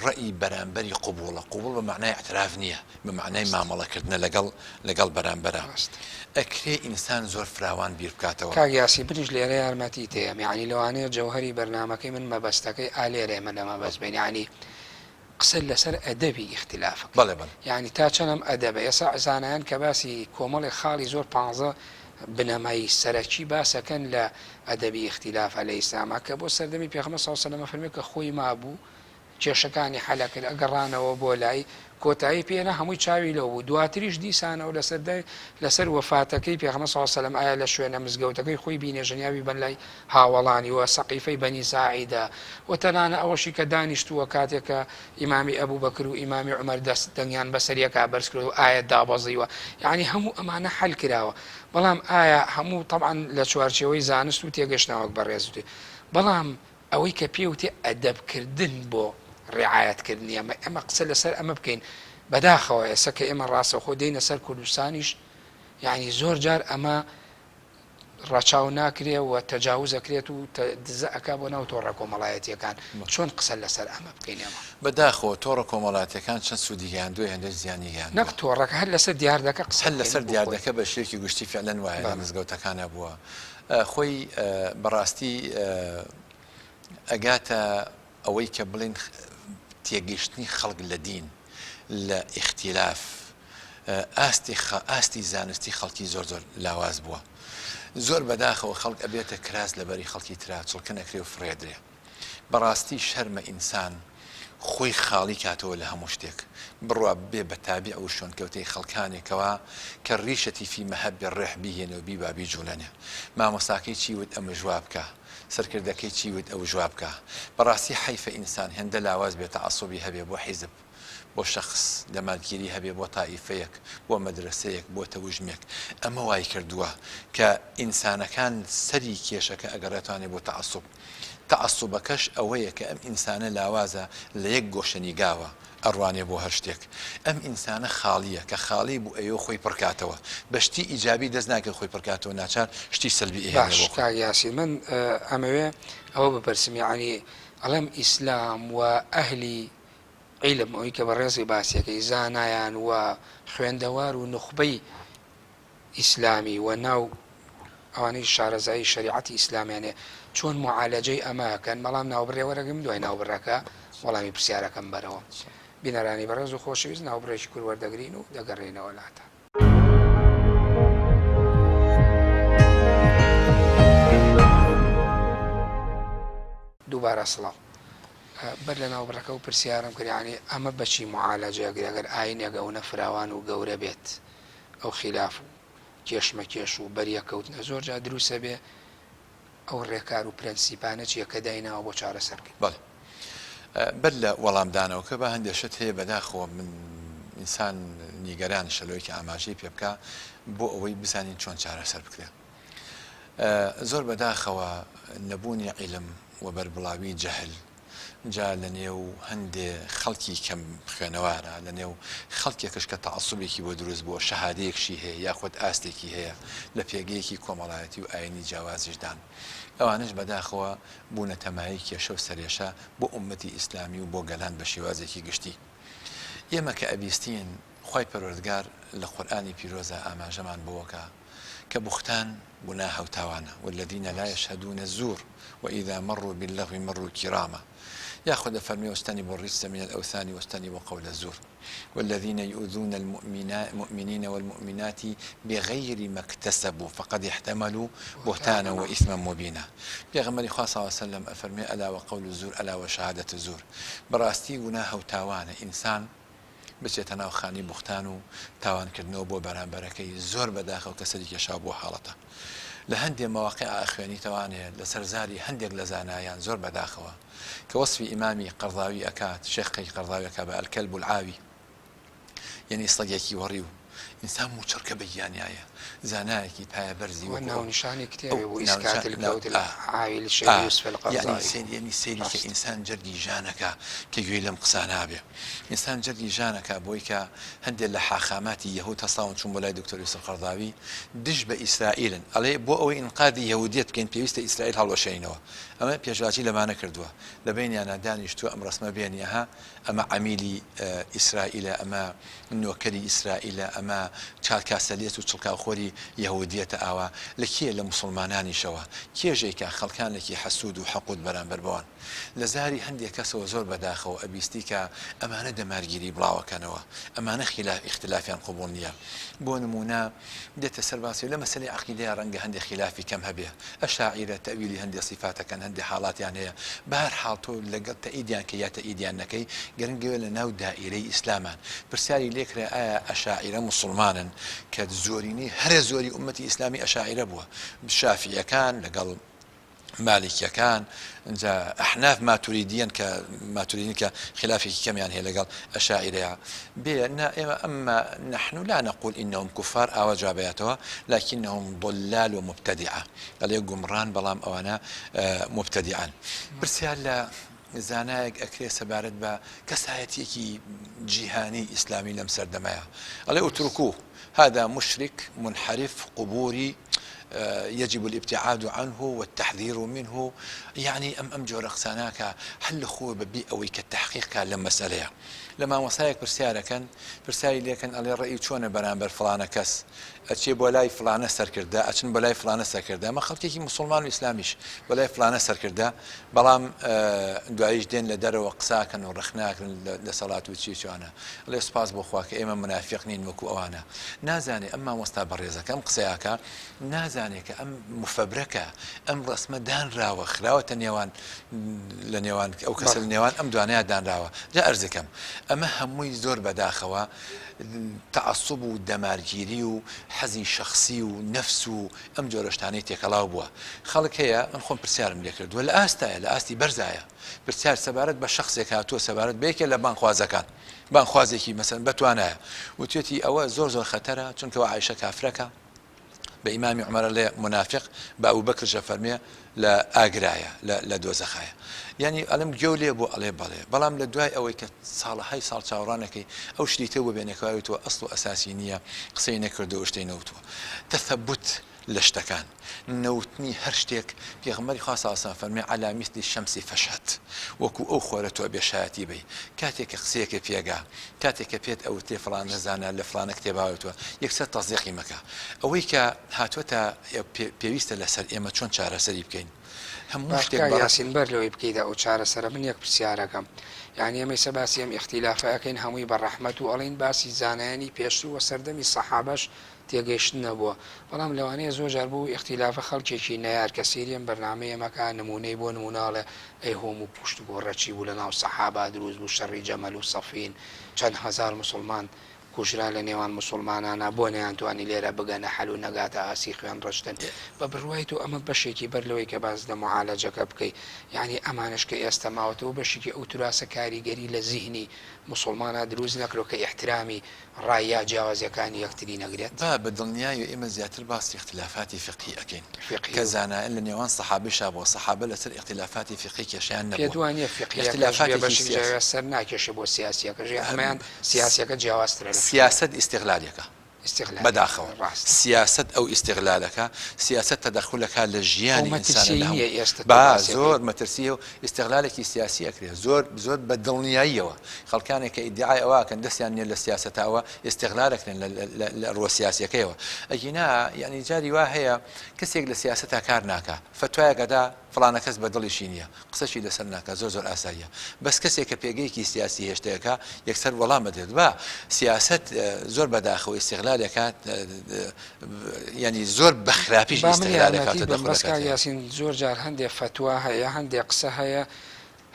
ڕەئی بەرامبەری قبوڵە، قبوڵ بە مەعنای ئیعتراف نییە، بە مەعنای مامەڵەکردنە لەگەڵ لەگەڵ بەرامبەرا. ئەکرێ ئینسان زۆر فراوان بیر بکاتەوە. کاک یاسی منیش لێرە یارمەتیت ئەیەم یەعنی لەوانەیە جەوهەری بەرنامەکەی من مەبەستەکەی ئا لێرە ئێمە لە مەبەست بین یەعنی قسە لەسەر ئەدەبی ئیختیلاف ئەکەین بەڵێ بەڵێ. یەعنی تا چەند ئەم ئەدەبە ئێستا زانایان کە باسی کۆمەڵێک خاڵی زۆر پانزە بنەمای سەرەکی باس ئەکەن لە ئەدەبی ئیختیلافە لە ئیسلاما کە بۆ سەردەمی پێغەمبەر صلی اللە علیە و سلم ئەفەرموێ کە خۆی مابوو کێشەکانی حەل ئەکرد ئەگەڕانەوە بۆ لای کۆتایی پێ نا هەمووی چاوی لەو بوو دواتریش دیسانەوە لەسەر لەسەر وەفاتەکەی پێغەمبەر صلی اللە علیە و سلم ئایا لە شوێنە مزگەوتەکەی خۆی بینێژن یا بیبەن لای هاوەڵانی و سەقیفەی بەنی ساعیدە و تەنانە ئەوەشی کە دانیشتووە کاتێک کە ئیمامی ئەبوبەکر و ئیمامی عومەر دەست دەنگیان بەسەر یەکا بەرز کردووە و ئایەت دابەزیوە یەعنی هەموو ئەمانە حەل کراوە بەڵام ئایا هەموو تەبعەن لە چوارچێوەی زانست و تێگەشتنا وەک بەڕێز وتی بەڵام ئەوەی کە پێ وتێ ئەدەب کردن بۆ ڕعایەت کردنی ئەمە ئێمە قسە لەسەر ئەمە بکەین بەداخەوە ئێستا کە ئێمە ڕاستەوخۆ دێینە سەر کوردستانیش یعنی زۆر جار ئەمە ڕەچاو ناکرێ و تەجاوز ئەکرێت و دزە ئەکا بۆ ناو تۆڕە کۆمەڵایەتیەکان چۆن قسە لەسەر ئەمە بکەین ئێمە؟ بەداخەوە تۆڕە کۆمەڵاتیەکان چەند سوودی گەیاندووە هێندەش زیانی گەیاندووە. نەک تۆڕەکە هەر لەسەر دیاردەکە قسە هەر بکەین لەسەر بۆ خۆی. دیاردەکە بە شێوەیەکی گشتی فعلەن وایە لە بەڵێ. مزگەوتەکانا بووە خۆی بەڕاستی ئەگاتە ئەوەی کە بڵێین تێگەیشتنی خەڵک لە دین، لە ئیختیلاف، ئاستی ئاستی زانستی خەڵکی زۆر زۆر لاواز بووە. زۆر بەداخەوە خەڵک ئەبێتە کراس لەبەری خەڵکی ترا چڵکن ئەکرێ و فڕێدرێ. بەڕاستی شەرمە ئینسان خۆی خاڵی کاتەوە لە هەموو شتێک بڕوا ببێ بە تابیع و شوێنکەوتەی خەڵکانێکەوە کە ڕیشەتی فی مهب الرێح بیهێنێ و بیبا بیجوڵێنێ. مامۆستاکەی چی وت ئەمش وا بکە. سەرکردەکەی چی وت ئەوش وا بکە. بەڕاستی حەیفە ئینسان هێندە لاواز بێ تەعەسوبی هەبێ بۆ حیزب بۆ شەخس دەمارگیری هەبێ بۆ تائیفەیەک بۆ مەدرەسەیەک بۆ تەوژمێک ئەمە وای کردووە کە ئینسانەکان سەری کێشەکە ئەگەڕێتوانێ بۆ تەعەسوب تەعەسوبەکەش ئەوەیە کە ئەم ئینسانە لاوازە لە یەک گۆشەنیگاوە ئەڕوانێ بۆ هەر شتێک. ئەم ئینسانە خاڵییە، کە خاڵی بوو ئەیەوێ خۆی پڕ کاتەوە. بە شتی ئیجابی دەست ناکەوێ خۆی پڕ کاتەوە، ناچار شتی سەلبی ئەهێنێ باش بۆ خۆی. کاک یاسین من ئەمەوێ ئەوە بپرسم یەعنی ئەڵێم ئیسلام و ئەهلی عیلم ئەوی کە بەڕێزی باسیەکەی زانایان و خوێندەوار و نوخبەی ئیسلامی و ناو ئەوانەی شارەزایی شەریعەتی ئیسلامیان هەیە چۆن موعالەجەی ئەمە ئەکەن بەڵام ناوبڕێ وەرەگرم دوای ناوبڕەکە وەڵامی پرسیارەکەم بەرەوە بینەرانی بەڕێز و خۆشەویست ناوبڕێکی کورت وەردەگرین و دەگەڕێینەوە لاتان. دووبارە سڵاو. بەر لە ناوبڕەکە ئەو پرسیارەم کرد یانی ئەمە بەچی معالەجە ئەگرێ ئەگەر ئاینێک ئەونە فراوان و گەورە بێت ئەو خیلاف و کێشمەکێش و بەریەککەوتنە زۆر جار دروست ئەبێ ئەو ڕێکار و پرەنسیپانە چیە کە دایناوە بۆ چارەسەرکردنی؟ بەڵێ بەر لە وەڵامدانەوەکە با هەندێک شت هەیە بەداخەوە من ئینسان نیگەرانشە لەوەی کە ئاماژەی پێ بکا بۆ ئەوەی بزانین چۆن چارەسەر بکرێ. زۆر بەداخەوە نەبوونی عیلم و بەربڵاوی جەهل جا لە نێو هەندێ خەڵکی کەم خوێنەوارە لە نێو خەڵکێکش کە تەعەسوبێکی بۆ دروست بووە شەهادەیەکشی هەیە یاخود ئاستێکی هەیە لە پێگەیەکی کۆمەڵایەتی و ئاینی جیاوازیشدان ئەوانەش بەداخەوە بوونەتە مایەی کێشە و سەرێشە بۆ ئوممەتی ئیسلامی و بۆ گەلان بە شێوازێکی گشتی ئێمە کە ئەبیستین خوای پەروەردگار لە قورئانی پیرۆزا ئاماژەمان بەوەکا کە بوختان گوناهە و تاوانە، والذین لا یشهدون الزور واذا مروا باللغو مروا کراما، یاخود دەفەرموێ واجتنبوا الرجس من الاوثان واجتنبوا قول الزور والذین یؤذون المؤمنین والمؤمنات بغیر ما اکتسبوا فقد احتملوا بهتانا واثما مبینا. پێغەمبەری خوا صلی اللە علیە وسلم ئەفەرموێ الا وقول الزور الا وشهادە الزور، بەڕاستی گوناهە و تاوانە ئینسان بچێتە ناو خانەی بوختان و تاوان کردنەوە بۆ بەرامبەرەکەی زۆر بەداخەوە کە سەری کێشاوە بۆ حاڵەتە لە هەندێ مەواقیع ئەخوێنیتەوانێ لەسەر زاری هەندێک لە زانایان زۆر بەداخەوە کە وەسفی ئیمامی قەرضاوی ئەکات شێخ قەی قەرضاوی ئەکا بە الکلب العاوی یەنی سەگێکی وەڕیو ئینسان موچڕکە بە گیانیایە زانایەکی پایە بەرزی وەکو ئەو ناونیشانی کتێبێ بوو ئیسکات الکوت العاوی للشیخ یوسف القرضاوی یەنی سەیری کە ئینسان جەرگی ژانەکا کە گوێی لەم قسانە بێ ئینسان جەرگی ژانەکا بۆی کە هەندێک لە حاخاماتی یەهود هەستاون چوون بۆ لای دکتۆر یوسف قەرضاوی دژ بە ئیسرائیلن ئەڵێ بۆ ئەوەی ئینقادی یەهودیەت بکەین پێویستە ئیسرائیل هەڵوەشێنینەوە ئەمە پێشوازی لەمانە کردووە لە بەینیانە دانیشتووە ئەم ڕەسمە بێنی ئەها ئەمە عەمیلی ئیسرائیلە، ئەمە نۆکەری ئیسرائیلە، ئەمە کاسەلێس و چڵکاوخۆری یەهودیەتە ئاوا لە کێ لە موسڵمانانیشەوە کێژێکە خەڵکانێکی حەسود و حەقود بەرامبەر بەوان لە زاری هەندێ کەسەوە زۆر بەداخەوە ئەبیستی کە ئەمانە دەمارگیری بڵاوەکەنەوە ئەمانە خیلاف ئیختلافیان قبوڵ نیە بۆ نمونە دێتە سەر باسی لە مەسەلەی عەقیدەیا ڕەنگە هەندێ خیلافی کەم هەبێ، ئەشاعیرە تەئویلی هەندێ سیفات ئەکەن، هەندێ حاڵاتیان هەیە، بە هەر حاڵ تۆ لەگەڵ تەئیدیان کەی یا تەئیدیان نەکەی، گرنگ ئەوەیە لە ناو دائیرەی ئیسلامان. پرسیاری لێ کرا ئایا ئەشاعیرە موسوڵمانن؟ کە زۆرینەی هەرە زۆری ئوممەتی ئیسلامی ئەشاعیرە بووە، شافیعیەکان لەگەڵ. مالکیەکان ئینجا ئەحناف ماتوریدیەن کە ماتوریدین کە خلافێکی کەمیان هەیە لەگەڵ ئەشاعیرەیە بێ نا ئێمە ئەمما نحن لا نقول انهم كفار ئاوا جوابیاتەوە لكنهم ضلال ومبتدعه ئەڵێ گومڕان بەڵام ئەوانە مبتدعان پرسیار لە زانایەک ئەکرێ سەبارەت بە کەسایەتیەکی جیهانی ئیسلامی لەم سەردەمەیە ئەڵێ اترکوه هذا مشرک منحرف قبوری یجب الابتعاد عنه والتحذیر منه یەعنی ئەم ئەم جۆرە قسانە کە هەر لە خۆوە بە بێ ئەوەی کە تەحقیق کا لەم مەسئەلەیە لە مامۆستایەک پرسیارەکەن پرسیاری لێکەن ئەڵێ ڕەئی چۆنە بەرامبەر فڵانە کەس ئەچێ بۆ لای فڵانە سەرکردە ئەچن بۆ لای فڵانە سەرکردە ئەمە خەڵکێکی موسڵمان و ئیسلامیش بۆ لای فڵانە سەرکردە بەڵام دواییش دێن لە دەرەوە قساکەن و ڕەخناکرن لە دەسەڵات و چی چوانە ئەڵێ سوپاس بۆ خوا کە ئێمە منافیق نین وەکو ئەوانە نازانێ ئەم مامۆستا بەڕێزەکە ئەم قسەیاکە نازانێ کە ئەم مفەبرەکە ئەم ڕەسمە دانراوە خراوەتە نێوان لە نێوان ئەو کەسە لە نێوان ئەم دوانەیە دانراوە جا ئەرزەکەم ئەمە هەمووی زۆر بەداخەوە تەعەسوب و دەمارگیری و حەزی شەخسی و نەفس و ئەم جۆرە شتانەی تێکەڵاو بووە. خەڵک هەیە، من خۆم پرسیارم لێ کردووە، لە ئاستایە، لە ئاستی بەرزایە، پرسیار سەبارەت بە شەخسێک هاتووە، سەبارەت بە یەکێ لە بانگخوازەکان، بانگخوازێکی مەسەلەن بەتوانایە، وتوێتی ئەوە زۆر زۆر خەتەرە، چونکە وا عائیشە کافرەکە، بە ئیمامی عومەر ئەڵێ مونافیق، بە ئەبوبەکرش ئەفەرموێ لە ئاگرایە، لە لە دۆزەخایە. یانی ئەڵێم گوێو لێ بوو؟ ئەڵێ بەڵێ. بەڵام لە دوای ئەوەی کە ساڵەهای ساڵ چاوەڕانەکەی ئەو شریتە ببێنێ کە وتووە ئەسڵ و ئەساسی نییە، قسەی نەکردووە و شتەی نەوتووە. تثبت لە شتەکان، نەوتنی هەر شتێک، پێغەمبەری خوا صلی اللە علیە وسلم فەرمی علی مثل الشمس فاشهد، وەکو ئەو خۆرە تۆ ئەبێ شایەتی بەی. کاتێک کە قسەیەکت پێگا، کاتێک کە پێت ئەوترێ فڵانە زانا لە فڵانە کتێبا وتووە، یەکسەر تەسدیقی مەکە. ئەوەی کە هاتووەتە پێویستە لەسەر ئێمە چۆن چارەسەری بکەین؟ هەموو باش شتێک کاک بە یاسین بەر لەوەی بکەیتە ئەو چارەسەرە من یەک پرسیارەکەم یانی ئێمە ئیستا باسی ئەم ئیختیلافە ئەکەین هەمووی بە ڕەحمەت و ئەڵێین باسی زانایانی پێشتر و سەردەمی سەحابەش. تێگەیشتن نەبووە بەڵام لەوانەیە زۆر جار بۆ ئیختیلافە خەڵکێکی نەیار کە سەیری ئەم بەرنامەی ئێمە کا نموونەی بۆ نموونە ئەڵێ ئەی هۆم و کوشت و گۆڕە چی بوو لە ناو سەحابا دروست بوو شەڕی جەمەل و سەفین چەند هەزار موسوڵمان کوژرا لە نێوان موسوڵمانانا بۆ نەیانتوانی لێرە بگەنە حەل و نەگاتە ئاستی خوێن ڕشتن بە بڕوای تۆ ئەمە بەشێکی بەر لەوەی کە باس لە موعالەجەکە بکەی یانی ئەمانەش کە ئێستە ماوەتەوە بەشێکی ئەو توراسە کاریگەری لە زیهنی موسوڵمانا دروست نەکرۆ کە ئیحترامی ڕای یا جیاوازیەکانی یەکتری نەگرێت؟ با بە دڵنیایەوە ئێمە زیاتر باسی ئیختلافاتی فیقهی ئەکەین فیقهی کە و. زانایان لە نێوان سەحابەیشا بووە سەحابە لەسەر ئیختلافاتی فیقهی کێشەیان پێت نەبووە وا نیە فیقهیەکەش بێ ئیختلافاتێکی بەشێک سیاسی. جیاواز سەر ناکێشێ بۆ سیاسیەکەش یا ئەمەیان سیاسیەکە جیاوازترە لە فیقهی؟ سیاسەت ئیستغلالێکە ئیستغلالێکە بەداخەوە ڕاستە. سیاسەت ئەو ئیستغلالەکە سیاسەت تەدەخولەکا لە ئەو ژیانی ئینسانە مەترسیەی لە هەموو نیە ئێستە تۆ با باسی ئەکەی. زۆر مەترسیە و ئیستغلالێکی سیاسی ئەکرێ زۆر زۆر بە دڵنیاییەوە خەڵکانێک کە ئیدیعای ئەوە ئەکەن دەستیان نیە لە سیاسەتا ئەوە ئیستغلال ئەکرێن لە لە لە ڕووە سیاسیەکەیەوە ئەگینا یانی جاری وا هەیە کەسێک لە سیاسەتا کار ناکا فەتوایەک ئەدا فڵانە کەس بە دڵیشی نیە قسەشی لەسەر ناکا زۆر زۆر ئاساییە بەس کەسێک کە پێگەیەکی سیاسی هێشتەکە یەکسەر وەڵام ئەدرێت با سیاسەت زۆر بەداخەوە ئیستغلالێکە یانی زۆر بە خراپیش با من ئیستغلالێکات یارمەتیت بەم بەس کاک تەدەخولەکات هەیە. یاسین زۆر جار هەندێ فەتوا هەیە هەندێ قسە هەیە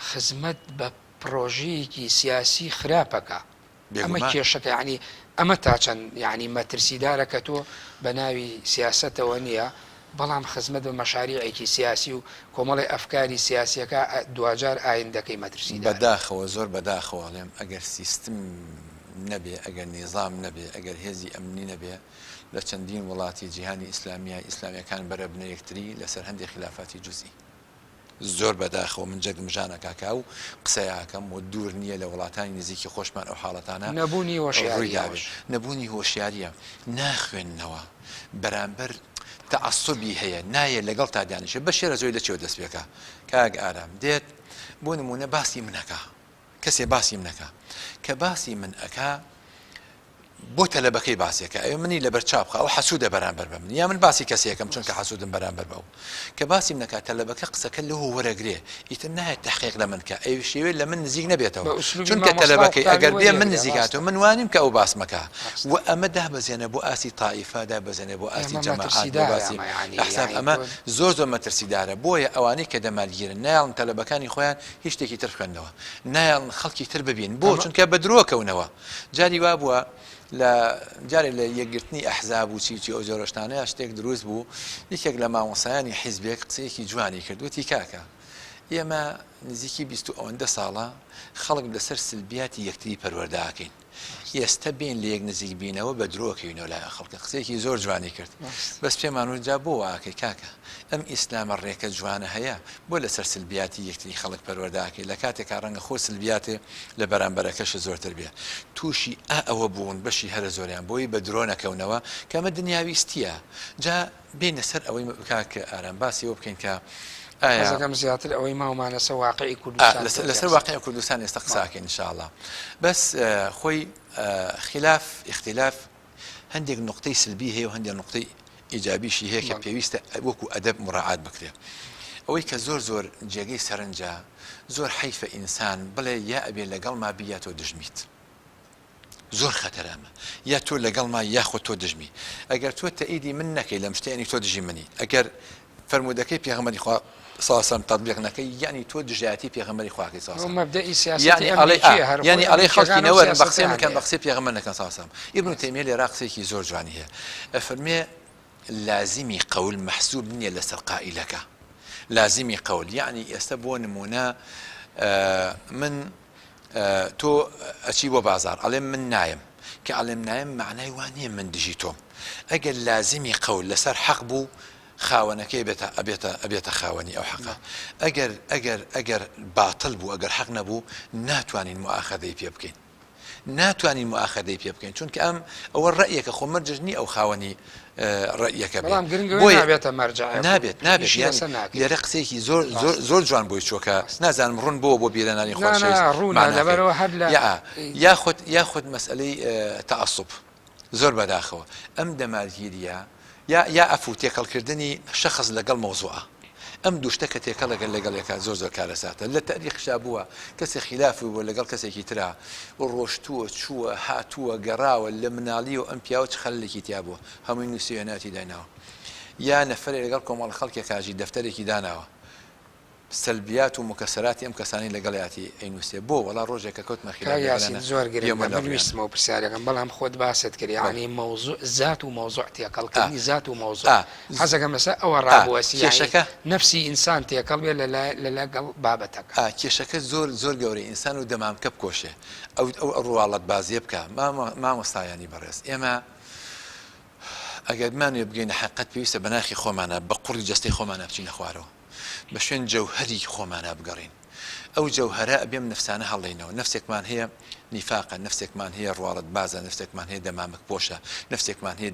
خزمەت بە پڕۆژەیەکی سیاسی خراپەکە ئەمە بێگومان. کێشەکە یانی ئەمە تا چەند یانی مەترسیدارە کە تۆ بە ناوی سیاسەتەوە نییە بەڵام خزمەت بە مەشاریعێکی سیاسی و کۆمەڵی ئەفکاری سیاسیەکە دواجار ئایندەکەی مەترسیدارە. بەداخەوە زۆر بەداخەوە ئەڵێم ئەگەر سیستم نەبێ ئەگەر نیزام نەبێ ئەگەر هێزی ئەمنی نەبێ لە چەندین وڵاتی جیهانی ئیسلامیە ئیسلامیەکان بەرەبنە یەکتری لەسەر هەندێ خلافاتی جوزئی. زۆر بەداخەوە من جەرگم ژان ئەکا کە ئەو قسەیە ئەکەم و دوور نییە لە وڵاتانی نزیکی خۆشمان ئەو حاڵەتانە نەبوونی ڕووی هۆشیارییە دابێ. ئەوەش. نەبوونی هۆشیارییە، ناخوێننەوە، بەرامبەر تەعەسوبی هەیە، نایە لەگەڵتا دانیشێ، بە شێرەزۆی لە چیەوە دەست پێکا؟ کاک ئارام دێت بۆ نموونە باسی من ئەکا، کەسێ باسی من ئەکا، کە باسی من ئەکا بۆ تەلەبەکەی باسێکە ئەوێ منی لەبەر چاو بخا ئەو حەسوودە بەرامبەر بە من یا من باسی کەسێکم چونکە حەسوودم بەرامبەر بە ئەو کە باسیم نەکات تەلەبەکە قسەکە لەوە وەرەگرێ ئیتر نایەت تەحقیق لە من کە ئەوی شێوێ لە من نزیک نەبێتەوە بە ئوسلوبی چونکە مامۆستا و تەلەبەکەی قوتابی ئەگەر بێ من وەریەگرێ نزیک ڕاستە هاتەوە من وانیم کە ئەو باس مەکا ڕاستە و ئەمە دابەزێنە بۆ ئاستی تائیفە دابەزێنە بۆ ئاستی ئێمە جەماعات بۆ مەترسیدارە باسی ئەمە یانی ئەحزاب یانی ئەمە تۆ زۆر زۆر مەترسیدارە بۆیە ئەوانەی کە دەمارگیرن نایەڵن تەلەبەکانی خۆیان هیچ شتێکی تر بخوێننەوە نایەڵن خەڵکی تر ببین بۆ ئەمە چونکە بە درۆ کەونەوە جاری وا بووە لە جارێ لە یەکگرتنی ئەحزاب و چی و چی ئەو جۆرە شتانەیا شتێک دروست بوو یەکێک لە مامۆستایانی حیزبێک قسەیەکی جوانی کرد وتی کاکە ئێمە نزیکی 20 و ئەوەندە ساڵە خەڵک لەسەر سلبیاتی یەکتری پەروەردە ئەکەین ئێستە بێن لە یەک نزیک بینەوە بە درۆ کەوینەوە لای خەڵکە قسەیەکی زۆر جوانی کرد بەس پێمان وت جا بۆ وا ئەکەی کاکە ئەم ئیسلامە ڕێکە جوانە هەیە بۆ لەسەر سلبیاتی یەکتری خەڵک پەروەردە ئەکەی لە کاتێکا ڕەنگە خۆ سلبیاتێ لە بەرامبەرەکەشت زۆرتر بێ توشی ئا ئەوە بوون بەشی هەرە زۆریان بۆی بە درۆ نەکەونەوە کە ئەمە دنیاویستیە جا بێینە سەر ئەوەی کاک ئارام باسی ئەوە بکەین کە ئایا حەزەکەم زیاتر ئەوەی ماومانە سەر واقعی کوردستان تۆزێ لەسەر قسە واقعی کوردستان ئێستا قسە ئەکەین ان شاء اللە بەس خۆی خلاف اختلاف هەندێک نوقتەی سلبی هەیە و هەندێک نوقتەی ئیجابیشی هەیە کە پێویستە وەکو ئەدەب مراعات بکرێ. ئەوەی کە زۆر زۆر جێگەی سەرنجە، زۆر حەیفە ئینسان بڵێ یا ئەبێ لەگەڵما بی یا تۆ دژمیت. زۆر خەتەرە ئەمە. یا تۆ لەگەڵما یاخود تۆ دژمی. ئەگەر تۆ تەئیدی من نەکەی لەم شتە یانی تۆ دژی منی. ئەگەر فەرموودەکەی پێغەمبەری خوا صلی اللە علیە وسلم تەتبیق نەکەی یەعنی تۆ دژایەتی پێغەمبەری خوا ئەکەی صلی اللە علیە وسلم مەبدەئی سیاسەتی یەعنی ئەڵێ ئەمریکیە هەر خۆی یەعنی ئەڵێ خەڵکی ئەمریکیەکان ئەو نەوەرن بە قسەی سیاسەتەیان من کەن بە هەیە قسەی پێغەمبەر نەکەن صلی اللە علیە وسلم ئیبن تەیمیە لێرا قسەیەکی زۆر جوانی هەیە ئەفەرمێ لازمی قەول مەحسوب نییە لەسەر قائیلەکە لازمی قەول یەعنی ئێستا بۆ نمونە من تۆ ئەچی بۆ بازاڕ ئەڵێم من نایەم کە ئەڵێم نایەم مەعنای وا نییە من دژی تۆم ئەگەر لازمی قەول لەسەر حەق بوو خاوەنەکەی ئەبێتە ئەبێتە ئەبێتە خاوەنی ئەو حەقە ئەگەر ئەگەر ئەگەر باتل بوو ئەگەر حەق نەبوو ناتوانین موئاخەزەی پێ بکەین ناتوانین موئاخەزەی پێ بکەین چونکە ئەم ئەوە ڕەئیەکە خۆ مەرجش نییە ئەو خاوەنی ڕەئیەکە بێ بەڵام گرنگ ئەوەیە بۆیە نابێتە مەرجەعێک و نابێت نابێت ئیشی یانی لەسەر ناکرێت لێرە قسەیەکی زۆر زۆر ڕاستە زۆر جوان بۆی چووە کە ڕاستە نازانم ڕوون بۆوە بۆ بیرەنانی نا نا خۆشەویست ڕوونە مەعناکەی لەبەرئەوە هەر لە یا یاخود یاخود مەسئەلەی تەعەسوب زۆر بەداخەوە ئەم دەمارگیریە یا یا ئەفو تێکەڵکردنی شەخس لەگەڵ مەوزوعە. ئەم دوو شتە کە تێکەڵەکەن لەگەڵ یەکا زۆر زۆر کارەساتە. لە تەئریخیشا بووە کەسێ خیلافی بووە لەگەڵ کەسێکی ترا و ڕۆشتووە چووە هاتووە گەڕاوە لە مناڵیەوە ئەم پیاوە چ خەلەلێکی تیا بووە هەمووی نووسیوە هێناویەتی دایناوە. یا نەفەرێ لەگەڵ کۆمەڵە خەڵکێکا ژی دەفتەرێکی داناوە سەلبیات و موکەسەراتی ئەم کەسانەی لەگەڵیاتی ئەینوسێ بۆ وەڵا ڕۆژێک کە کەوتمە کاک خیلاف یاسین لەگەڵیانا زۆر گرنگە گوێمە لە من ڕویانە. ویستم ئەو پرسیارەکەم بەڵام خۆت باست کرد بەڵێ. یەعنی مەوزوع زات و مەوزوع تێکەڵ ئا کردنی زات و مەوزوع ئا حەزەکەم لەسەر ئەوە ئا ڕابوەستی یەعنی کێشەکە. نەفسی ئینسان تێکەڵ بێ لە لە لە لەگەڵ بابەتەکە. ئا کێشەکە زۆر زۆر گەورەیە ئینسان و دەمامکە بکۆشێ ئەو ئەو ڕواڵەتبازیە بکا مامۆ مامۆستایانی بەڕێز ئێمە ئەگەر بمانەوێ بگەینە حەقیقەت پێویستە بە ناخی خۆمانا بە قوڕی جەستەی خۆمانا بچینە خوارەوە بە شوێن جەوهەری خۆمانا بگەڕێین ئەو جەوهەرە ئەبێ ئەم نەفسانە هەڵێینەوە نەفسێکمان هەیە نیفاقە نەفسێکمان هەیە ڕواڵەتبازە نەفسێکمان هەیە دەمامک پۆشە نەفسێکمان هەیە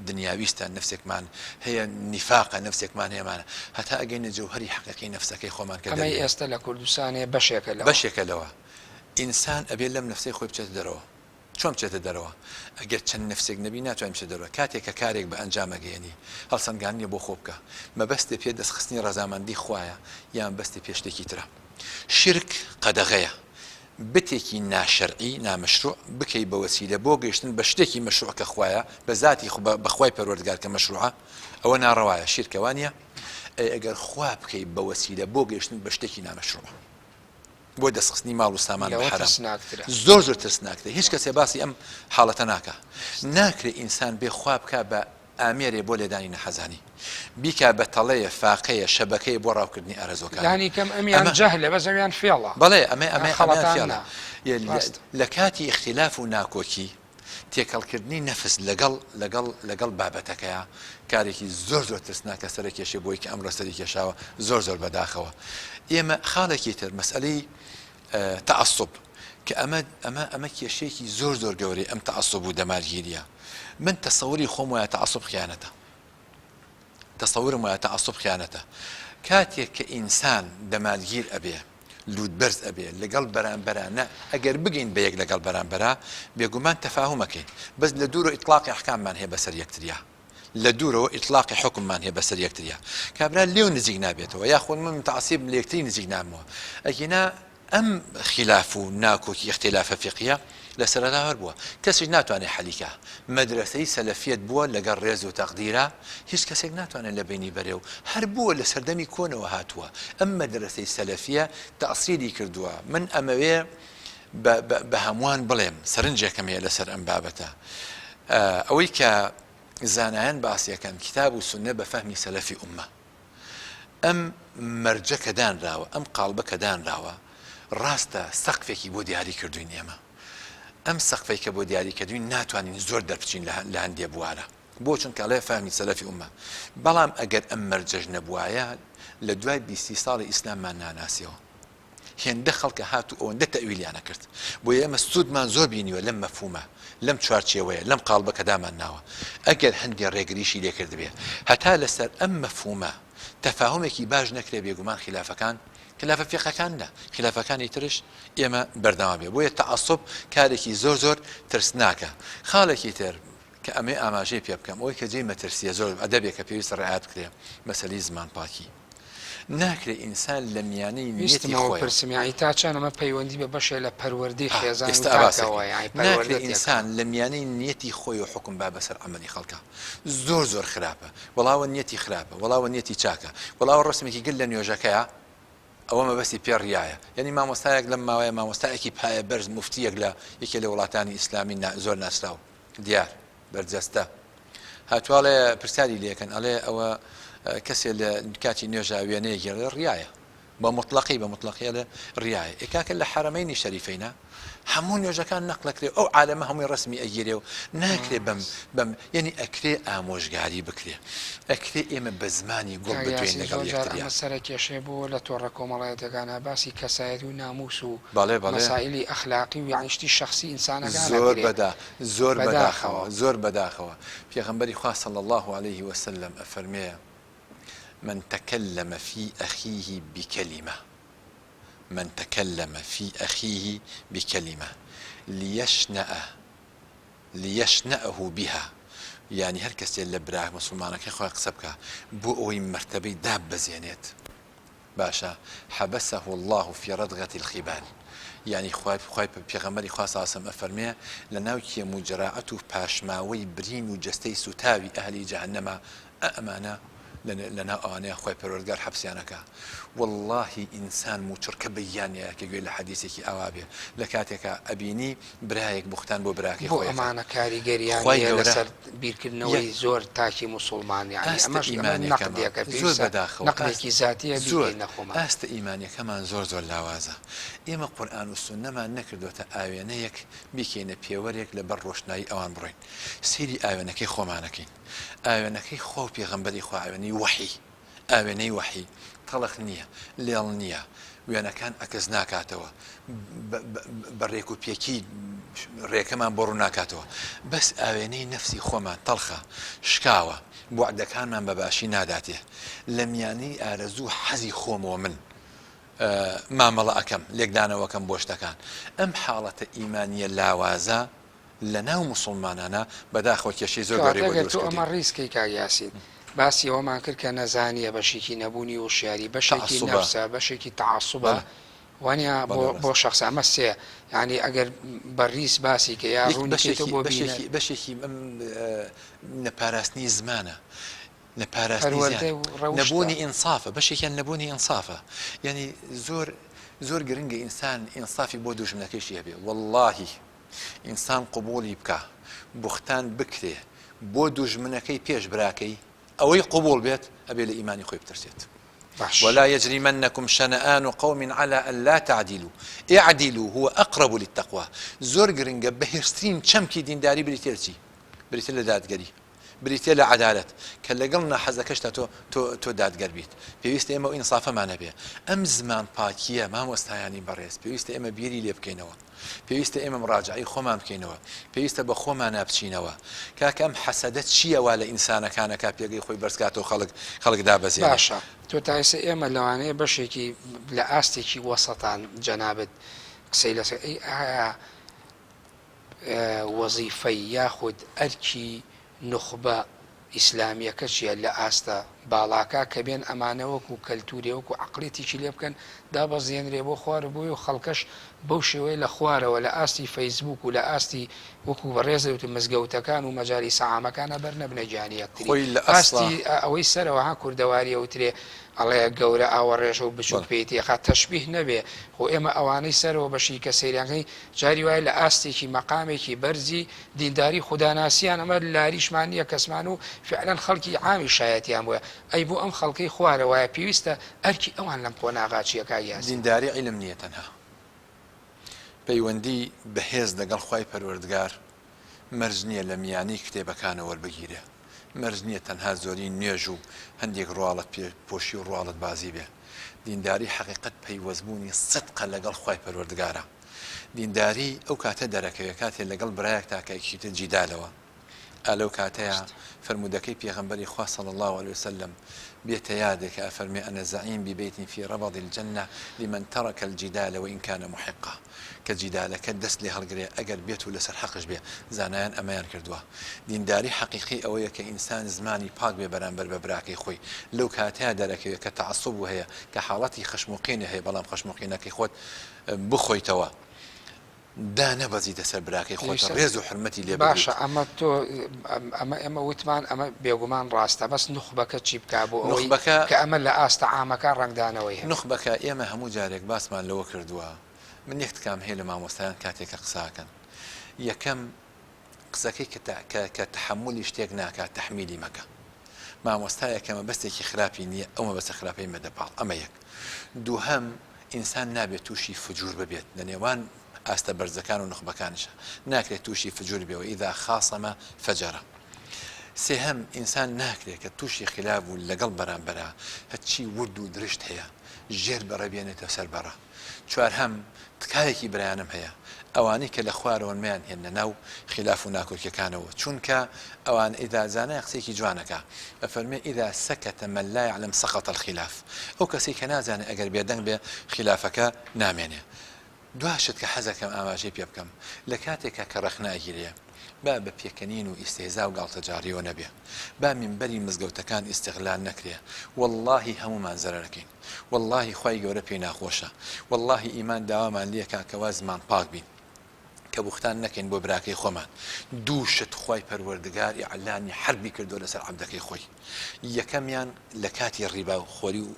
دنیاویستە نەفسێکمان هەیە نیفاقە نەفسێکمان هەیەمانە هەتا ئەگەینە جەوهەری حەقیقی نەفسەکەی خۆمان کە ئەمەی دەربێنین ئێستە لە کوردستان هەیە بەشێکە لەوە. بەشێکە لەوە ئینسان ئەبێ لەم نەفسەی خۆی بچێتە دەرەوە چۆن بچێتە دەرەوە؟ ئەگەر چەند نەفسێک نەبی ناتوانی بچێتە دەرەوە. کاتێک کە کارێک بە ئەنجام ئەگەیەنی، هەڵسەنگاندنی بۆ خۆ بکە. مەبەستێ پێ دەستخستنی ڕەزامەندی خوایە یا مەبەستێ پێ شتێکی ترە. شیرک قەدەغەیە. بتێکی ناشەرعی، نامەشروع، بکەی بە وەسیلە بۆ گەیشتن بە شتێکی مەشروع کە خوایە، بە زاتی خو، بە خوای پەروەردگار کە مەشروعە، ئەوە ناڕەوایە، شیرکە، وانیە؟ ئەی ئەگەر خوا بکەی بە وەسیلە بۆ گەیشتن بە شتێکی نامەشروع. بۆ دەستخستنی ماڵ و سامان بە لەوە حەرام ترسناکترە. زۆر زۆر ترسناکترە هیچ کەسێ باسی ئەم حاڵەتە ناکا ناکرێ ئینسان بێ خوا بکا بە ئامێرێ بۆ لێدانی نەحەزانی بیکا بە تەڵەیە فاقەیە شەبەکەیە بۆ ڕاوکردنی ئارەزوەکانی لانی کەم ئەمیان ئەمە جەهلە بەس ئەویان فێڵە بەڵێ ئەمە ئەمە ئەمیان خەڵەتان فێڵە نا ڕاستە. لە کاتی ئیختیلاف و ناکۆکی تێکەڵکردنی نەفس لەگەڵ لەگەڵ لەگەڵ بابەتەکەیا کارێکی زۆر زۆر ترسناکە سەرەکێشێ بۆی کە ئەمڕۆ سەری کێشاوە زۆر زۆر بەداخەوە ئێمە خاڵێکی تر مەسئلەی تەعەسوب کە ئەمە ئەمە ئەمە کێشەیەکی زۆر زۆر گەورەی ئەم تەعەسوب و دەمارگیریە من تەسەوری خۆم وایە تەعەسوب خیانەتە تەسەورم وایە تەعەسوب خیانەتە کاتێک کە ئینسان دەمارگیر ئەبێ لووتبەرز ئەبێ لەگەڵ بەرامبەرا نا ئەگەر بگەین بە یەک لەگەڵ بەرامبەرا بێگومان تەفاهوم ئەکەین بەس لە دوورەوە ئیتڵاقی ئەحکاممان هەیە بەسەر یەکتریا لە دوورەوە ئیتڵاقی حوکممان هەیە بەسەر یەکتریا کابرا لێو نزیک نابێتەوە یاخود من متعصیبم لە یەکتری نزیک نابمەوە ئەگینا ئەم خیلاف و ناکۆکی ئیختیلافە فیقهیە لە سەرەتا هەر بووە کەسیش ناتوانێ حەلی کا مەدرەسەی سەلەفیەت بووە لەگەڵ ڕێز و تەقدیرا هیچ کەسێک ناتوانێ لە بەینی بەرێ و هەر بووە لە سەردەمی کۆنەوە هاتووە ئەم مەدرەسەی سەلەفیە تەئسیلی کردووە من ئەمەوێ بە بە هەمووان بڵێم سەرنجێکم هەیە لەسەر ئەم بابەتە ئەوەی کە زانایان باسی ئەکەن کتاب و سوننە بە فەهمی سەلەفی ئوممە ئەم مەرجە کە دانراوە، ئەم قاڵبە کە دانراوە، ڕاستە سەقفێکی بۆ دیاری کردووین ئێمە. ئەم سەقفەی کە بۆ دیاری کردووین ناتوانین زۆر دەربچین لە هەندێ بوارە. بۆ؟ چونکە ئەڵێ فەهمی سەلەفی ئوممە. بەڵام ئەگەر ئەم مەرجەش نەبوایە، لە دوای 20 ساڵی ئیسلاممان ناناسیەوە. هێندە خەڵکە هات و ئەوەندە تەئویلیان ئەکرد. بۆیە ئێمە سوودمان زۆر بینیوە لەم مەفهومە، لەم چوارچێوەیە، لەم قاڵبە کە دامان ناوە. ئەگەر هەندێ ڕێگریشی لێ کردبێ. هەتا لەسەر ئەم مەفهومە تەفاهومێکی باش نەکرێ بێگومان خیلافەکان، خیلافە فیقهەکان نا، خیلافەکانی ترش ئێمە بەردەوام بێ. بۆیە تەعەسوب کارێکی زۆر زۆر ترسناکە. خاڵێکی تر کە ئەمەوێ ئاماژەی پێ بکەم، ئەوەی کە جێی مەترسییە زۆر ئەدەبێکە پێویستە ڕعایەت بکرێ، مەسەلەی زمانپاکی. ناکرێ ئینسان لە میانەی نیەتی ویستم ئەوە خۆیەوە. پرسم یانی تا چەند ئەمە پەیوەندی بە بەشێ لە پەروەردەی ئا خێزان و ئێستا باسێکم تاکەوە یانی ناکرێ پەروەردە تێکەڵ. ئینسان لە میانەی نیەتی خۆیەوە حوکم با بەسەر عەمەلی خەڵکا زۆر زۆر خراپە وەڵا ئەوە نیەتی خراپە وەڵا ئەوە نیەتی چاکە وەڵا ئەوە ڕەسمێکی گرت لە نوێژەکەیا ئەوە مەبەستی پێ ڕیایە یانی مامۆستایەک لەم ماوەیە مامۆستایەکی پایە بەرز موفتیەک لە یەکێ لە وڵاتانی ئیسلامی نا زۆر ناسراو دیار بەرجەستە هاتووە ئەڵێ پرسیاری لێکەن ئەڵێ ئەوە کەسێ لە کاتی نوێژا وێنەیەکی ئەڵێ ڕیایە بە مطلقی بە مطلقی ئەڵێ ڕیایە ئێ کاکە لە حەرەمەینی شەریفەینا هەموو نوێژەکان نەقلەکرێ ئەو عالەمە هەمووی ڕسمی ئەگیرێ و ناکرێ بەم بەم یعنی ئەکرێ ئامۆژگاری بکرێ ئەکرێ ئێمە بە زمانی گوڵ کاک بدوێین یاسین لەگەڵ زۆر جار یەکتریا. ئەمە سەرە کێشەیە بۆ لە تۆڕە کۆمەڵایەتیەکانا باسی کەسایەتی و ناموس و بەڵێ بەڵێ. مەسائیلی ئەخلاقی و یانی شتی شەخسی ئینسانەکان زۆر ئەکرێ بەدا زۆر بەداخەوە. بەداخەوە زۆر بەداخەوە پێغەمبەری خوا صلی اللە علیه وسلم ئەفەرمێ من تکلم فی اخیه بکلمە من تکلم فی اخیه بکلمە لیشنئ لیشنئه بها. یانی هەر کەسێ لە برا موسڵمانەکەی خۆی قسە بکا بۆ ئەوەی مەرتەبەی داببەزێنێت باشە حبسه اللە فی ردغة الخبال یانی خوای خوای پێغەمبەری خوا صلی اللە علیە وسلم ئەفەرمێ لە ناو کێم و جەراعەت و پاشماوەی برین و جەستەی سوتاوی ئەهلی جەهەنەما ئە ئەمانە لە ناو ئەوانەیە خوای پەروەردگار حەپسیان ئەکا وەڵاهی ئینسان موچڕکە بە گیانیایە کە گوێی لە حەدیسێکی ئاوا بێ لە کاتێکا ئەبینی برایەک بوختان بۆ براکەی بۆ خۆی ئەکا ئەمانە کاریگەریان خوای هەیە گەورە لەسەر بیرکردنەوەی یەک زۆر تاکی موسوڵمان یانی ئاستە ئەمەش ئەمە ئیمانیەکەمان نەقدێکە زۆر پێویستە بەداخەوە ئاست نەقدێکی زاتیە زۆر بیکەین لە خۆمان. ئاستە ئیمانیەکەمان زۆر زۆر لاوازە ئێمە قورئان و سوننەمان نەکردۆتە ئاوێنەیەک بیکەینە پێوەرێک لەبەر ڕۆشنایی ئەوان بڕۆین سەیری ئاوێنەکەی خۆمان ئەکەین ئاوێنەکەی خوا و پێغەمبەری خوا ئاوێنەی وەحی ئاوێنەی وەحی تەڵخ نییە لێڵ نییە وێنەکان عەکس ناکاتەوە بە ڕێک و پێکی ڕێکەمان بۆ ڕوون ناکاتەوە بەس ئاوێنەی نەفسی خۆمان تەڵخە شکاوە بوعدەکانمان بە باشی ناداتێ لە میانەی ئارەزوو حەزی خۆمەوە من مامەڵە ئەکەم لێکدانەوەکەم بۆ شتەکان ئەم حاڵەتە ئیمانیە لاوازە لەناو موسڵمانانا بەداخەوە کێشەی زۆر کەواتە گەورەی بۆ گەر دروست تۆ ئەمە کردین. ڕیز کەی کاک یاسین باسی ئەوەمان کرد کە نەزانیە بەشێکی نەبوونی وشیاری بەشێکی تەعەسوبە. نەفسە بەشێکی تەعەسوبە بەڵێ وانە بۆ بەڵێ بۆ ڕاستە. شەخس ئەمە سێ یانی ئەگەر بە ڕیز باسی کەی یا یەک ڕوونی کەیتەوە بەشێکی بۆ بینەر. بەشێکی بەشێکی ئەم نەپاراستنی زمانە نەپاراستنی پەروەردە زیان و ڕەوشتە. نەبوونی ئینسافە بەشێکیان نەبوونی ئینسافە یانی زۆر زۆر گرنگە ئینسان ئینسافی بۆ دوژمنەکەیشی هەبێ وەڵڵاهی ئینسان قبوڵی بکا بوختان بکرێ بۆ دوژمنەکەی پێش براکەی ئەوەی قبوڵ بێت ئەبێ لە ئیمانی خۆی بترسێت باش. ولا یجرمنکم شنآن قوم علی ان لا تعدلوا اعدلوا هو اقرب للتقوی زۆر گرنگە بەهێزترین چەمکی دینداری بریتیە لە چی بریتیە لە دادگەری بریتیە لە عەدالەت کە لەگەڵ ناحەزەکەشتا تۆ تۆ تۆ دادگەر بیت پێویستە ئێمە ئەو ئینسافەمان هەبێ ئەم زمان پاکیە مامۆستایانی بەڕێز پێویستە ئێمە بیری لێ بکەینەوە پێویستە ئێمە مڕاجەعەی خۆمان بکەینەوە پێویستە بە خۆمانا بچینەوە کاکە ئەم حەسەدە چییە وا لە ئینسانەکان ئەکا پێگەی خۆی بەرزکاتەوە خەڵک خەڵک دابەزێنێ. باشە تۆ تا ئێستا ئێمە لەوانەیە بەشێکی لە ئاستێکی وەسەتان جەنابت قسەی لەسەر ئەی ئایا وەزیفەی یاخود ئەرکی نوخبە ئیسلامیەکە چیە لە ئاستە باڵاکە کە بێن ئەمانە وەکو کەلتورێ وەکو عەقڵیەتێکی لێ بکەن دابەزێنرێ بۆ خوار بۆیە و خەڵکەش بەو شێوەیە لە خوارەوە لە ئاستی فەیسبوک و لە ئاستی وەکو بەڕێزت وتت مزگەوتەکان و مەجالیسە عامەکانا بەر نەبنە گیانی یەکتری خۆی لە ئەسڵا. ئاستی ئەوەی سەرەوە ها کوردەواری ئەوترێ ئەڵێ گەورە ئاوەڕێژە و بچوک بەڵێ. پێی تێخا تەشبیه نەبێ خۆ ئێمە ئەوانەی سەرەوە بەشی کە سەیریان کەین جاری وایە لە ئاستێکی مەقامێکی بەرزی دینداری خوداناسیان ئەمە لاریشمان نیە کەسمان و فعلەن خەڵکی عامیش شایەتیان بۆیە ئەی بۆ ئەم خەڵکەی خوارە وایە پێویستە ئەرکی ئەوان لەم قۆناغا چیە کاک یاسین؟ دینداری عیلم نیە تەنها پەیوەندی بەهێز لەگەڵ خوای پەروەردگار مەرج نیە لە میانەی کتێبەکانەوە وەربگیرێ مەرج نیە تەنها زۆری نوێژ و هەندێک ڕواڵەت پێ پۆشی و ڕواڵەت بازی بێ دینداری حەقیقەت پەیوەستبوونی سدقە لەگەڵ خوای پەروەردگارە دینداری ئەو کاتە دەرەکەوێ کاتێ لەگەڵ برایەکتا کە ئەکیتە جیدالەوە ئا لەو کاتەیا فەرموودەکەی پێغەمبەری خوا صلی اللە علیە وسلم بێتە یادێ کە ئەفەرمێ انا زعیم ببیت فی ربض الجنە لمن ترک الجدال وان کان محقا کە جیدالەکە دەست لێ هەڵگرێ ئەگەر بێت و لەسەر حەقش بێ زانایان ئەمەیان کردووە دینداری حەقیقی ئەوەیە کە ئینسان زمانی پاک بێ بەرامبەر بە براکەی خۆی لەو کاتەیا دەرەکەوێ کە تەعەسوب هەیە کە حاڵەتی خەشم و قینە هەیە بەڵام خەشم و قینەکەی خۆت بخۆیتەوە دانەبەزیتە سەر براکەی خۆت پێویستە ڕێز و حورمەتی لێ باشە بگریت. ئەمە تۆ ئەمە ئێمە وتمان ئەمە بێگومان ڕاستە بەس نوخبەکە چی بکا بۆ ئەوەی نوخبەکە. کە ئەمە لە ئاستە عامەکان ڕەنگدانەوەی هەبێ؟ نوخبەکە ئێمە هەموو جارێک باسمان لەوە کردووە من یەک تکام هەیە لە مامۆستایان کاتێک کە قسە ئەکەن یەکەم قسەکەی کە کە کە تەحەمولی شتێک ناکا تەحمیلی مەکە مامۆستایەک کە مەبەستێکی خراپی نییە ئەو مەبەستە خراپەی مەدە پاڵ ئەمە یەک دووهەم ئینسان نابێت تووشی فجور ببێت لە نێوان ئاستە بەرزەکان و نوخبەکانیشا ناکرێت تووشی فجور بێ وإذا خاصم فجر سێهەم ئینسان ناکرێت کە تووشی خلاف بوو لەگەڵ بەرامبەرا هەرچی ورد و درشت هەیە ژێر بەڕە بێنێتە سەر بەڕە چوارهەم، تکایەکی برایانم هەیە، ئەوانەی کە لە خوارەوەن مەیان هێننە ناو خیلاف و ناکۆکیەکانەوە، چونکە ئەوان اذا زانای قسەیەکی جوان ئەکا ئەفەرموێ اذا سکت من لا یعلم سقط الخلاف ئەو کەسەی کە نازانێ ئەگەر بێدەنگ بێ خیلافەکە نامێنێ. دوا شت کە حەزەکەم ئاماژەی پێ بکەم، لە کاتێکا کە ڕەخنە ئەگیرێ. با بە پێکەنین و ئیستیهزا و گاڵتەجاڕیەوە نەبێ. با مینبەری مزگەوتەکان ئیستغلال نەکرێ. وەڵڵاهی هەموومان زەرەرەکەین. وەڵڵاهی خوای گەورە پێی ناخۆشە. وەڵڵاهی ئیمان داوامان لێکا کەوا زمان پاک بین. کە بوختان نەکەین بۆ براکەی خۆمان. دوو شت خوای پەروەردگار ئیعلانی حەربی کردووە لەسەر عەبدەکەی خۆی. یەکەمیان لە کاتی ڕیبا خۆری و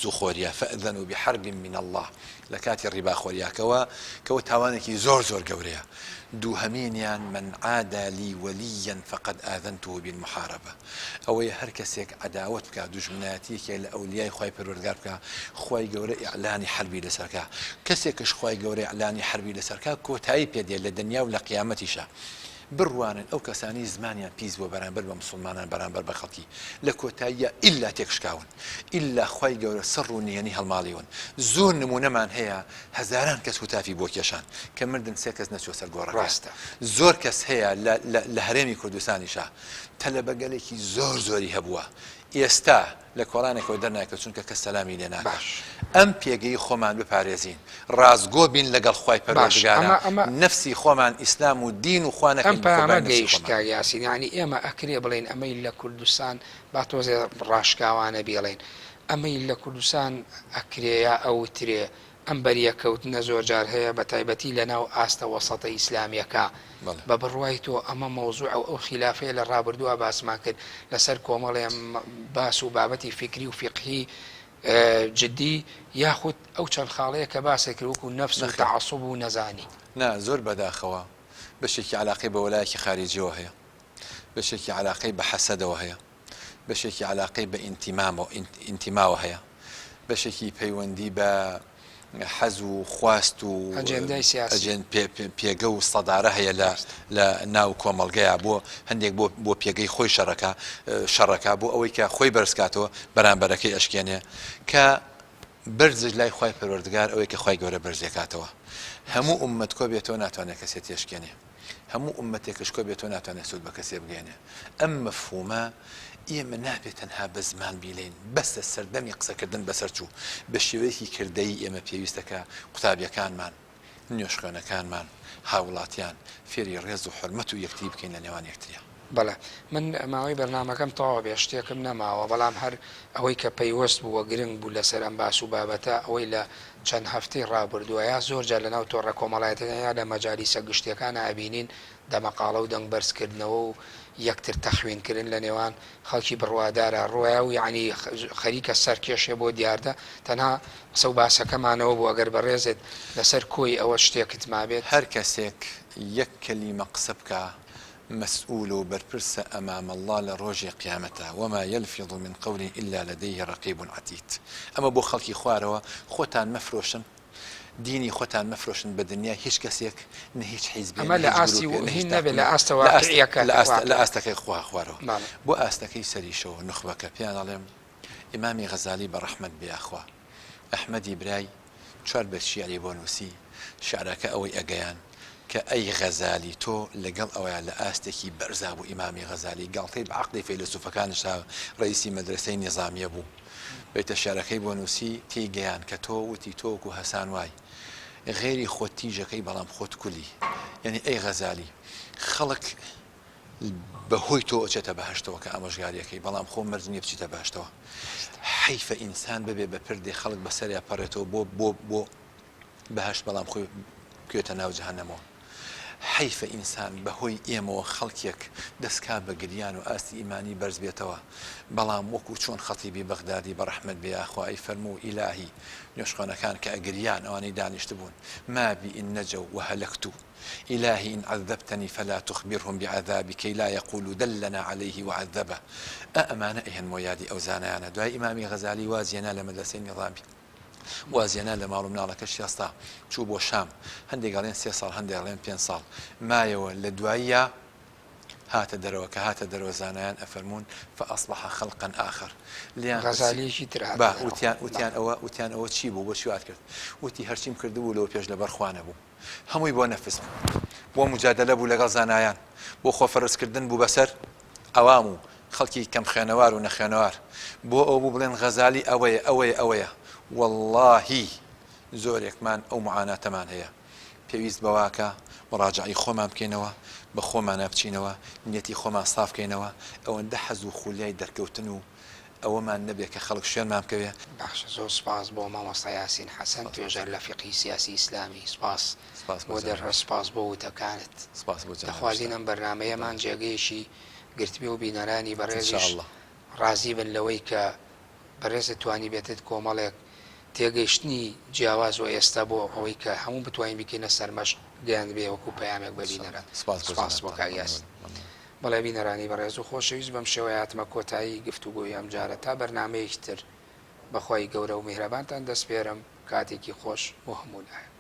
سوخۆریە، فاذنوا بحرب من اللە، لە کاتی ڕیبا خۆریا کەوە کەوە تاوانێکی زۆر زۆر گەورەیە. دووهەمینیان من عادی لی ولییا فقد آذنته بالمحاربە، ئەوەیە هەر کەسێک عەداوەت بکا، دوژمنایەتی یەکێک لە ئەولیای خوای پەروەردگار بکا، خوای گەورە ئیعلانی حەربی لەسەر کا. کەسێکش خوای گەورە ئیعلانی حەربی لەسەر کا کۆتایی پێ دێ لە دنیا و لە قیامەتیشا. بڕوانن ئەو کەسانەی زمانیان پیس بووە بەرامبەر بە موسڵمانان بەرامبەر بە خەڵکی لە کۆتاییا ئیلا تێکشکاون ئیلا خوای گەورە سڕ و نهێنی هەڵماڵیون زۆر نمونەمان هەیە هەزاران کەس هوتافی بۆ کێشان کە مردن سێ کەس نەچووە سەر گۆڕەکەیان ڕاستە. زۆر کەس هەیە لە لە لە هەرێمی کوردستانیشا تەلەبەگەلێکی زۆر زۆری هەبووە ئێستا لە کۆڵانێکەوە دەرناکەوێت چونکە کەس سەلامی لێ ناکات باش. ئەم پێگەی خۆمان بپارێزین ڕاستگۆ بین لەگەڵ خوای باش پەروەردگارا ئەمە ئەمە نەفسی خۆمان ئیسلام و دین و خوا ئەم نەکەین بە پەیامە قوربانی نەفسی گەیشت خۆمان. کاک یاسین یانی ئێمە ئەکرێ بڵێین ئەمەی لە کوردستان با تۆزێ ڕاشکاوانە بیڵێین ئەمەی لە کوردستان ئەکرێ یا ئەوترێ ئەم بەریەککەوتنە زۆرجار هەیە بەتایبەتی لەناو ئاستە وەسەتە ئیسلامیەکە، بەڵێ. بە بڕوای تۆ ئەمە مەوزوعە و ئەو خیلافەیە لە ڕابردووە باسمان کرد لەسەر کۆمەڵێ باس و بابەتی فیکری و فیقهی جدی یاخود ئەو چەند خاڵەیە کە باست کرد وەکو نەفس و نەخێر. تەعەسوب و نەزانی؟ نا زۆر بەداخەوە بەشێکی عەلاقەی بە وەلایەکی خاریجیەوە هەیە، بەشێکی عەلاقەی بە حەسەدەوە هەیە، بەشێکی عەلاقەی بە ئینتیمامەوە ئینتیماوە هەیە، بەشێکی پەیوەندی بە حەز و خواست و ئەجێندای سیاسی. ئەجێن پێگە و سەدارە هەیە لە ڕاستە. لە ناو کۆمەڵگەیا بۆ هەندێک بۆ بۆ پێگەی خۆی شەڕەکا شەڕەکا بۆ ئەوەی کە خۆی بەرز کاتەوە بەرامبەرەکەی ئەشکێنێ کە بەرزش لای خوای پەروەردگار ئەوەی کە خوای گەورە بەرزیەکاتەوە هەموو ئوممەت کۆ بێتەوە ناتوانێت کەسێ تێشکێنێ هەموو ئوممەتێکش کۆ بێتەوە ناتوانێت سوود بە کەسێ بگەیەنێ ئەم مەفهومە ئێمە نابێت تەنها بە زمان بیلێین بەسە سەردەمی قسەکردن بەسەر چوو بە شێوەیەکی کردەیی ئێمە پێویستە کە قوتابیەکانمان نوێژخوێنەکانمان هاوڵاتیان فێری ڕێز و حورمەت و یەکتری بکەین لە نێوان یەکتریا. بەڵێ من ماوەی بەرنامەکەم تەواو بێ شتێکم نەماوە بەڵام هەر ئەوەی کە پەیوەست بوو و گرنگ بوو لەسەر ئەم باس و بابەتە ئەوەی لە چەند هەفتەی ڕابردووە یا زۆر جار لەناو تۆڕە کۆمەڵایەتیەکان یا لە مەجالیسە گشتیەکانا ئەبینین دەمەقاڵە و دەنگ بەرز کردنەوە و یەکتر تەخوین کردن لە نێوان خەڵکی بڕوادارا ڕۆیا و یەعنی خەریکە سەرکێشێ بۆ دیاردە تەنها قسە و باسەکەمانەوە بوو ئەگەر بەڕێزت لەسەر کۆی ئەوە شتێکت مابێت. هەر کەسێک یەک کەلیمە قسە بکا مەسئولە و بەرپرسە ئەمام اللە لە ڕۆژی قیامەتا، وما یلفظ من قول الا لدیه رقیب عتید، ئەمە بۆ خەڵکی خوارەوە، خۆتان مەفرۆشن، دینی خۆتان مەفرۆشن بە دنیای هیچ کەسێک، نە هیچ حیزبێ، ئەمە نە لە هیچ ئاستی گروپێ، نە هیچ هین نەبێ لە تاقمێ، ئاستە لە ئاست واقعیەکە لە ئاست لە واقع ئاستەکەی خوا خوارەوە بەڵێ. بۆ ئاستەکەی سەریشەوە نوخبەکە پێیان ئەڵێم ئیمامی غەزالی بە ڕەحمەت بێ یاخوا ئەحمەدی برای چوار بەیت شیعری بۆ نووسی، شیعرەکە ئەوەی ئەگەیان کە ئەی غەزالی تۆ لەگەڵ ئەوەیا لە ئاستێکی بەرزا بوو ئیمامی غەزالی گاڵتەی بە عەقڵی فەیلەسوفەکانش دا ڕەئیسی مەدرەسەی نیزامیە بوو بەیتە شیعرەکەی بۆ نووسی تێی گەیان کە تۆ وتی تۆ وەکو هەسان وای غەیری خۆت تیژەکەی بەڵام خۆت کولی یەنی ئەی غەزالی خەڵک بە هۆی تۆ ئەچێتە بەهەشتەوە کە ئامۆژگاریەکەی بەڵام خۆ مەرج نیە بچیتە بەهەشتەوە حەیفە ئینسان ببێ بە پردێ خەڵک بەسەریا پەڕێتەوە بۆ بۆ بۆ بەهەشت بەڵام خۆی بکەوێتە ناو جەهەنەمەوە حەیفە ئینسان بە هۆی ئێمەوە خەڵکێک دەستکا بە گریان و ئاستی ئیمانی بەرز بێتەوە بەڵام وەکو چۆن خەتیبی بەغدادی بە ڕەحمەت بێ یاخوا ئەی فەرموو ئیلاهی نوێژخوێنەکان کە ئەگریان ئەوانەی دانیشتبوون ما بی ان نجوا وهلکت الهی ان عذبتنی فلا تخبرهم بعذابی کی لا یقولوا دلنا علیه وعذبه ئا ئەمانە ئەیهێنمەوە یادی ئەو زانایانە دوای ئیمامی غەزالی وازی هێنا لە مەدرەسەی نیزامی وازی هێنا لە ماڵ و مناڵەکەشی هەستا چوو بۆ شام هەندێک ئەڵێن سێ ساڵ هەندێک ئەڵێن پێنج ساڵ مایەوە لە دواییا هاتە دەرەوە کە هاتە دەرەوە زانایان ئەفەرموون فاصبح خلقا آخر لێیان پرسی غەزالیەکی تر هاتە با دەرەوە وتیان وتیان بەڵێ. ئەوە وتیان ئەوە چی بوو بۆچی وات کرد وتی هەرچیم کردبوو لەوە پێش لەبەر خوا نەبوو هەمووی بۆ نەفس بوو، بۆ موجادەلە بوو لەگەڵ زانایان، بۆ خۆ فەرزکردن بوو بەسەر عەوام و خەڵکی کەم خوێنەوار و نەخوێنەوار، بۆ ئەوە بوو بڵێن غەزالی ئەوەیە ئەوەیە ئەوەیە، وەڵڵاهی زۆرێکمان ئەو موعاناتەمان هەیە، پێویست بەواکە موراجەعەی خۆمان بکەینەوە، بە خۆمانا بچینەوە، نیەتی خۆمان ساف کەینەوە، ئەوەندە حەز و خولیای دەرکەوتن و ئەوەمان نەبێ کە خەڵک شوێنمان بکەوێ. باشە زۆر سوپاس بۆ مامۆستا یاسین حەسەن توێژەر لە فیقهی سیاسی ئیسلامی سوپاس بۆ دەرفەت سوپاس بۆ وتەکانت دەخوازین ئەم بەرنامەیەمان جێگەیەکی گرتبێ و بینەرانی بەڕێزیش ڕازی بن لەوەی کە بەڕێزت توانیبێتت کۆمەڵێک تێگەیشتنی جیاواز و ئێستا بۆ ئەوەی کە هەموو بتوانین بیکەینە سەرمەشق گەیاندبێ وەکو پەیامێک بە بینەران. سوپاس بۆ کاک یاسین. بەڵێ بینەرانی بەڕێز و خۆشەویست بەم شێوەیە هاتمە کۆتایی گفتوگۆی ئەمجارە تا بەرنامەیەکی تر بەخوای گەورە و میهرەبانتان دەسپێرم کاتێکی خۆش بۆ هەموو لایەک.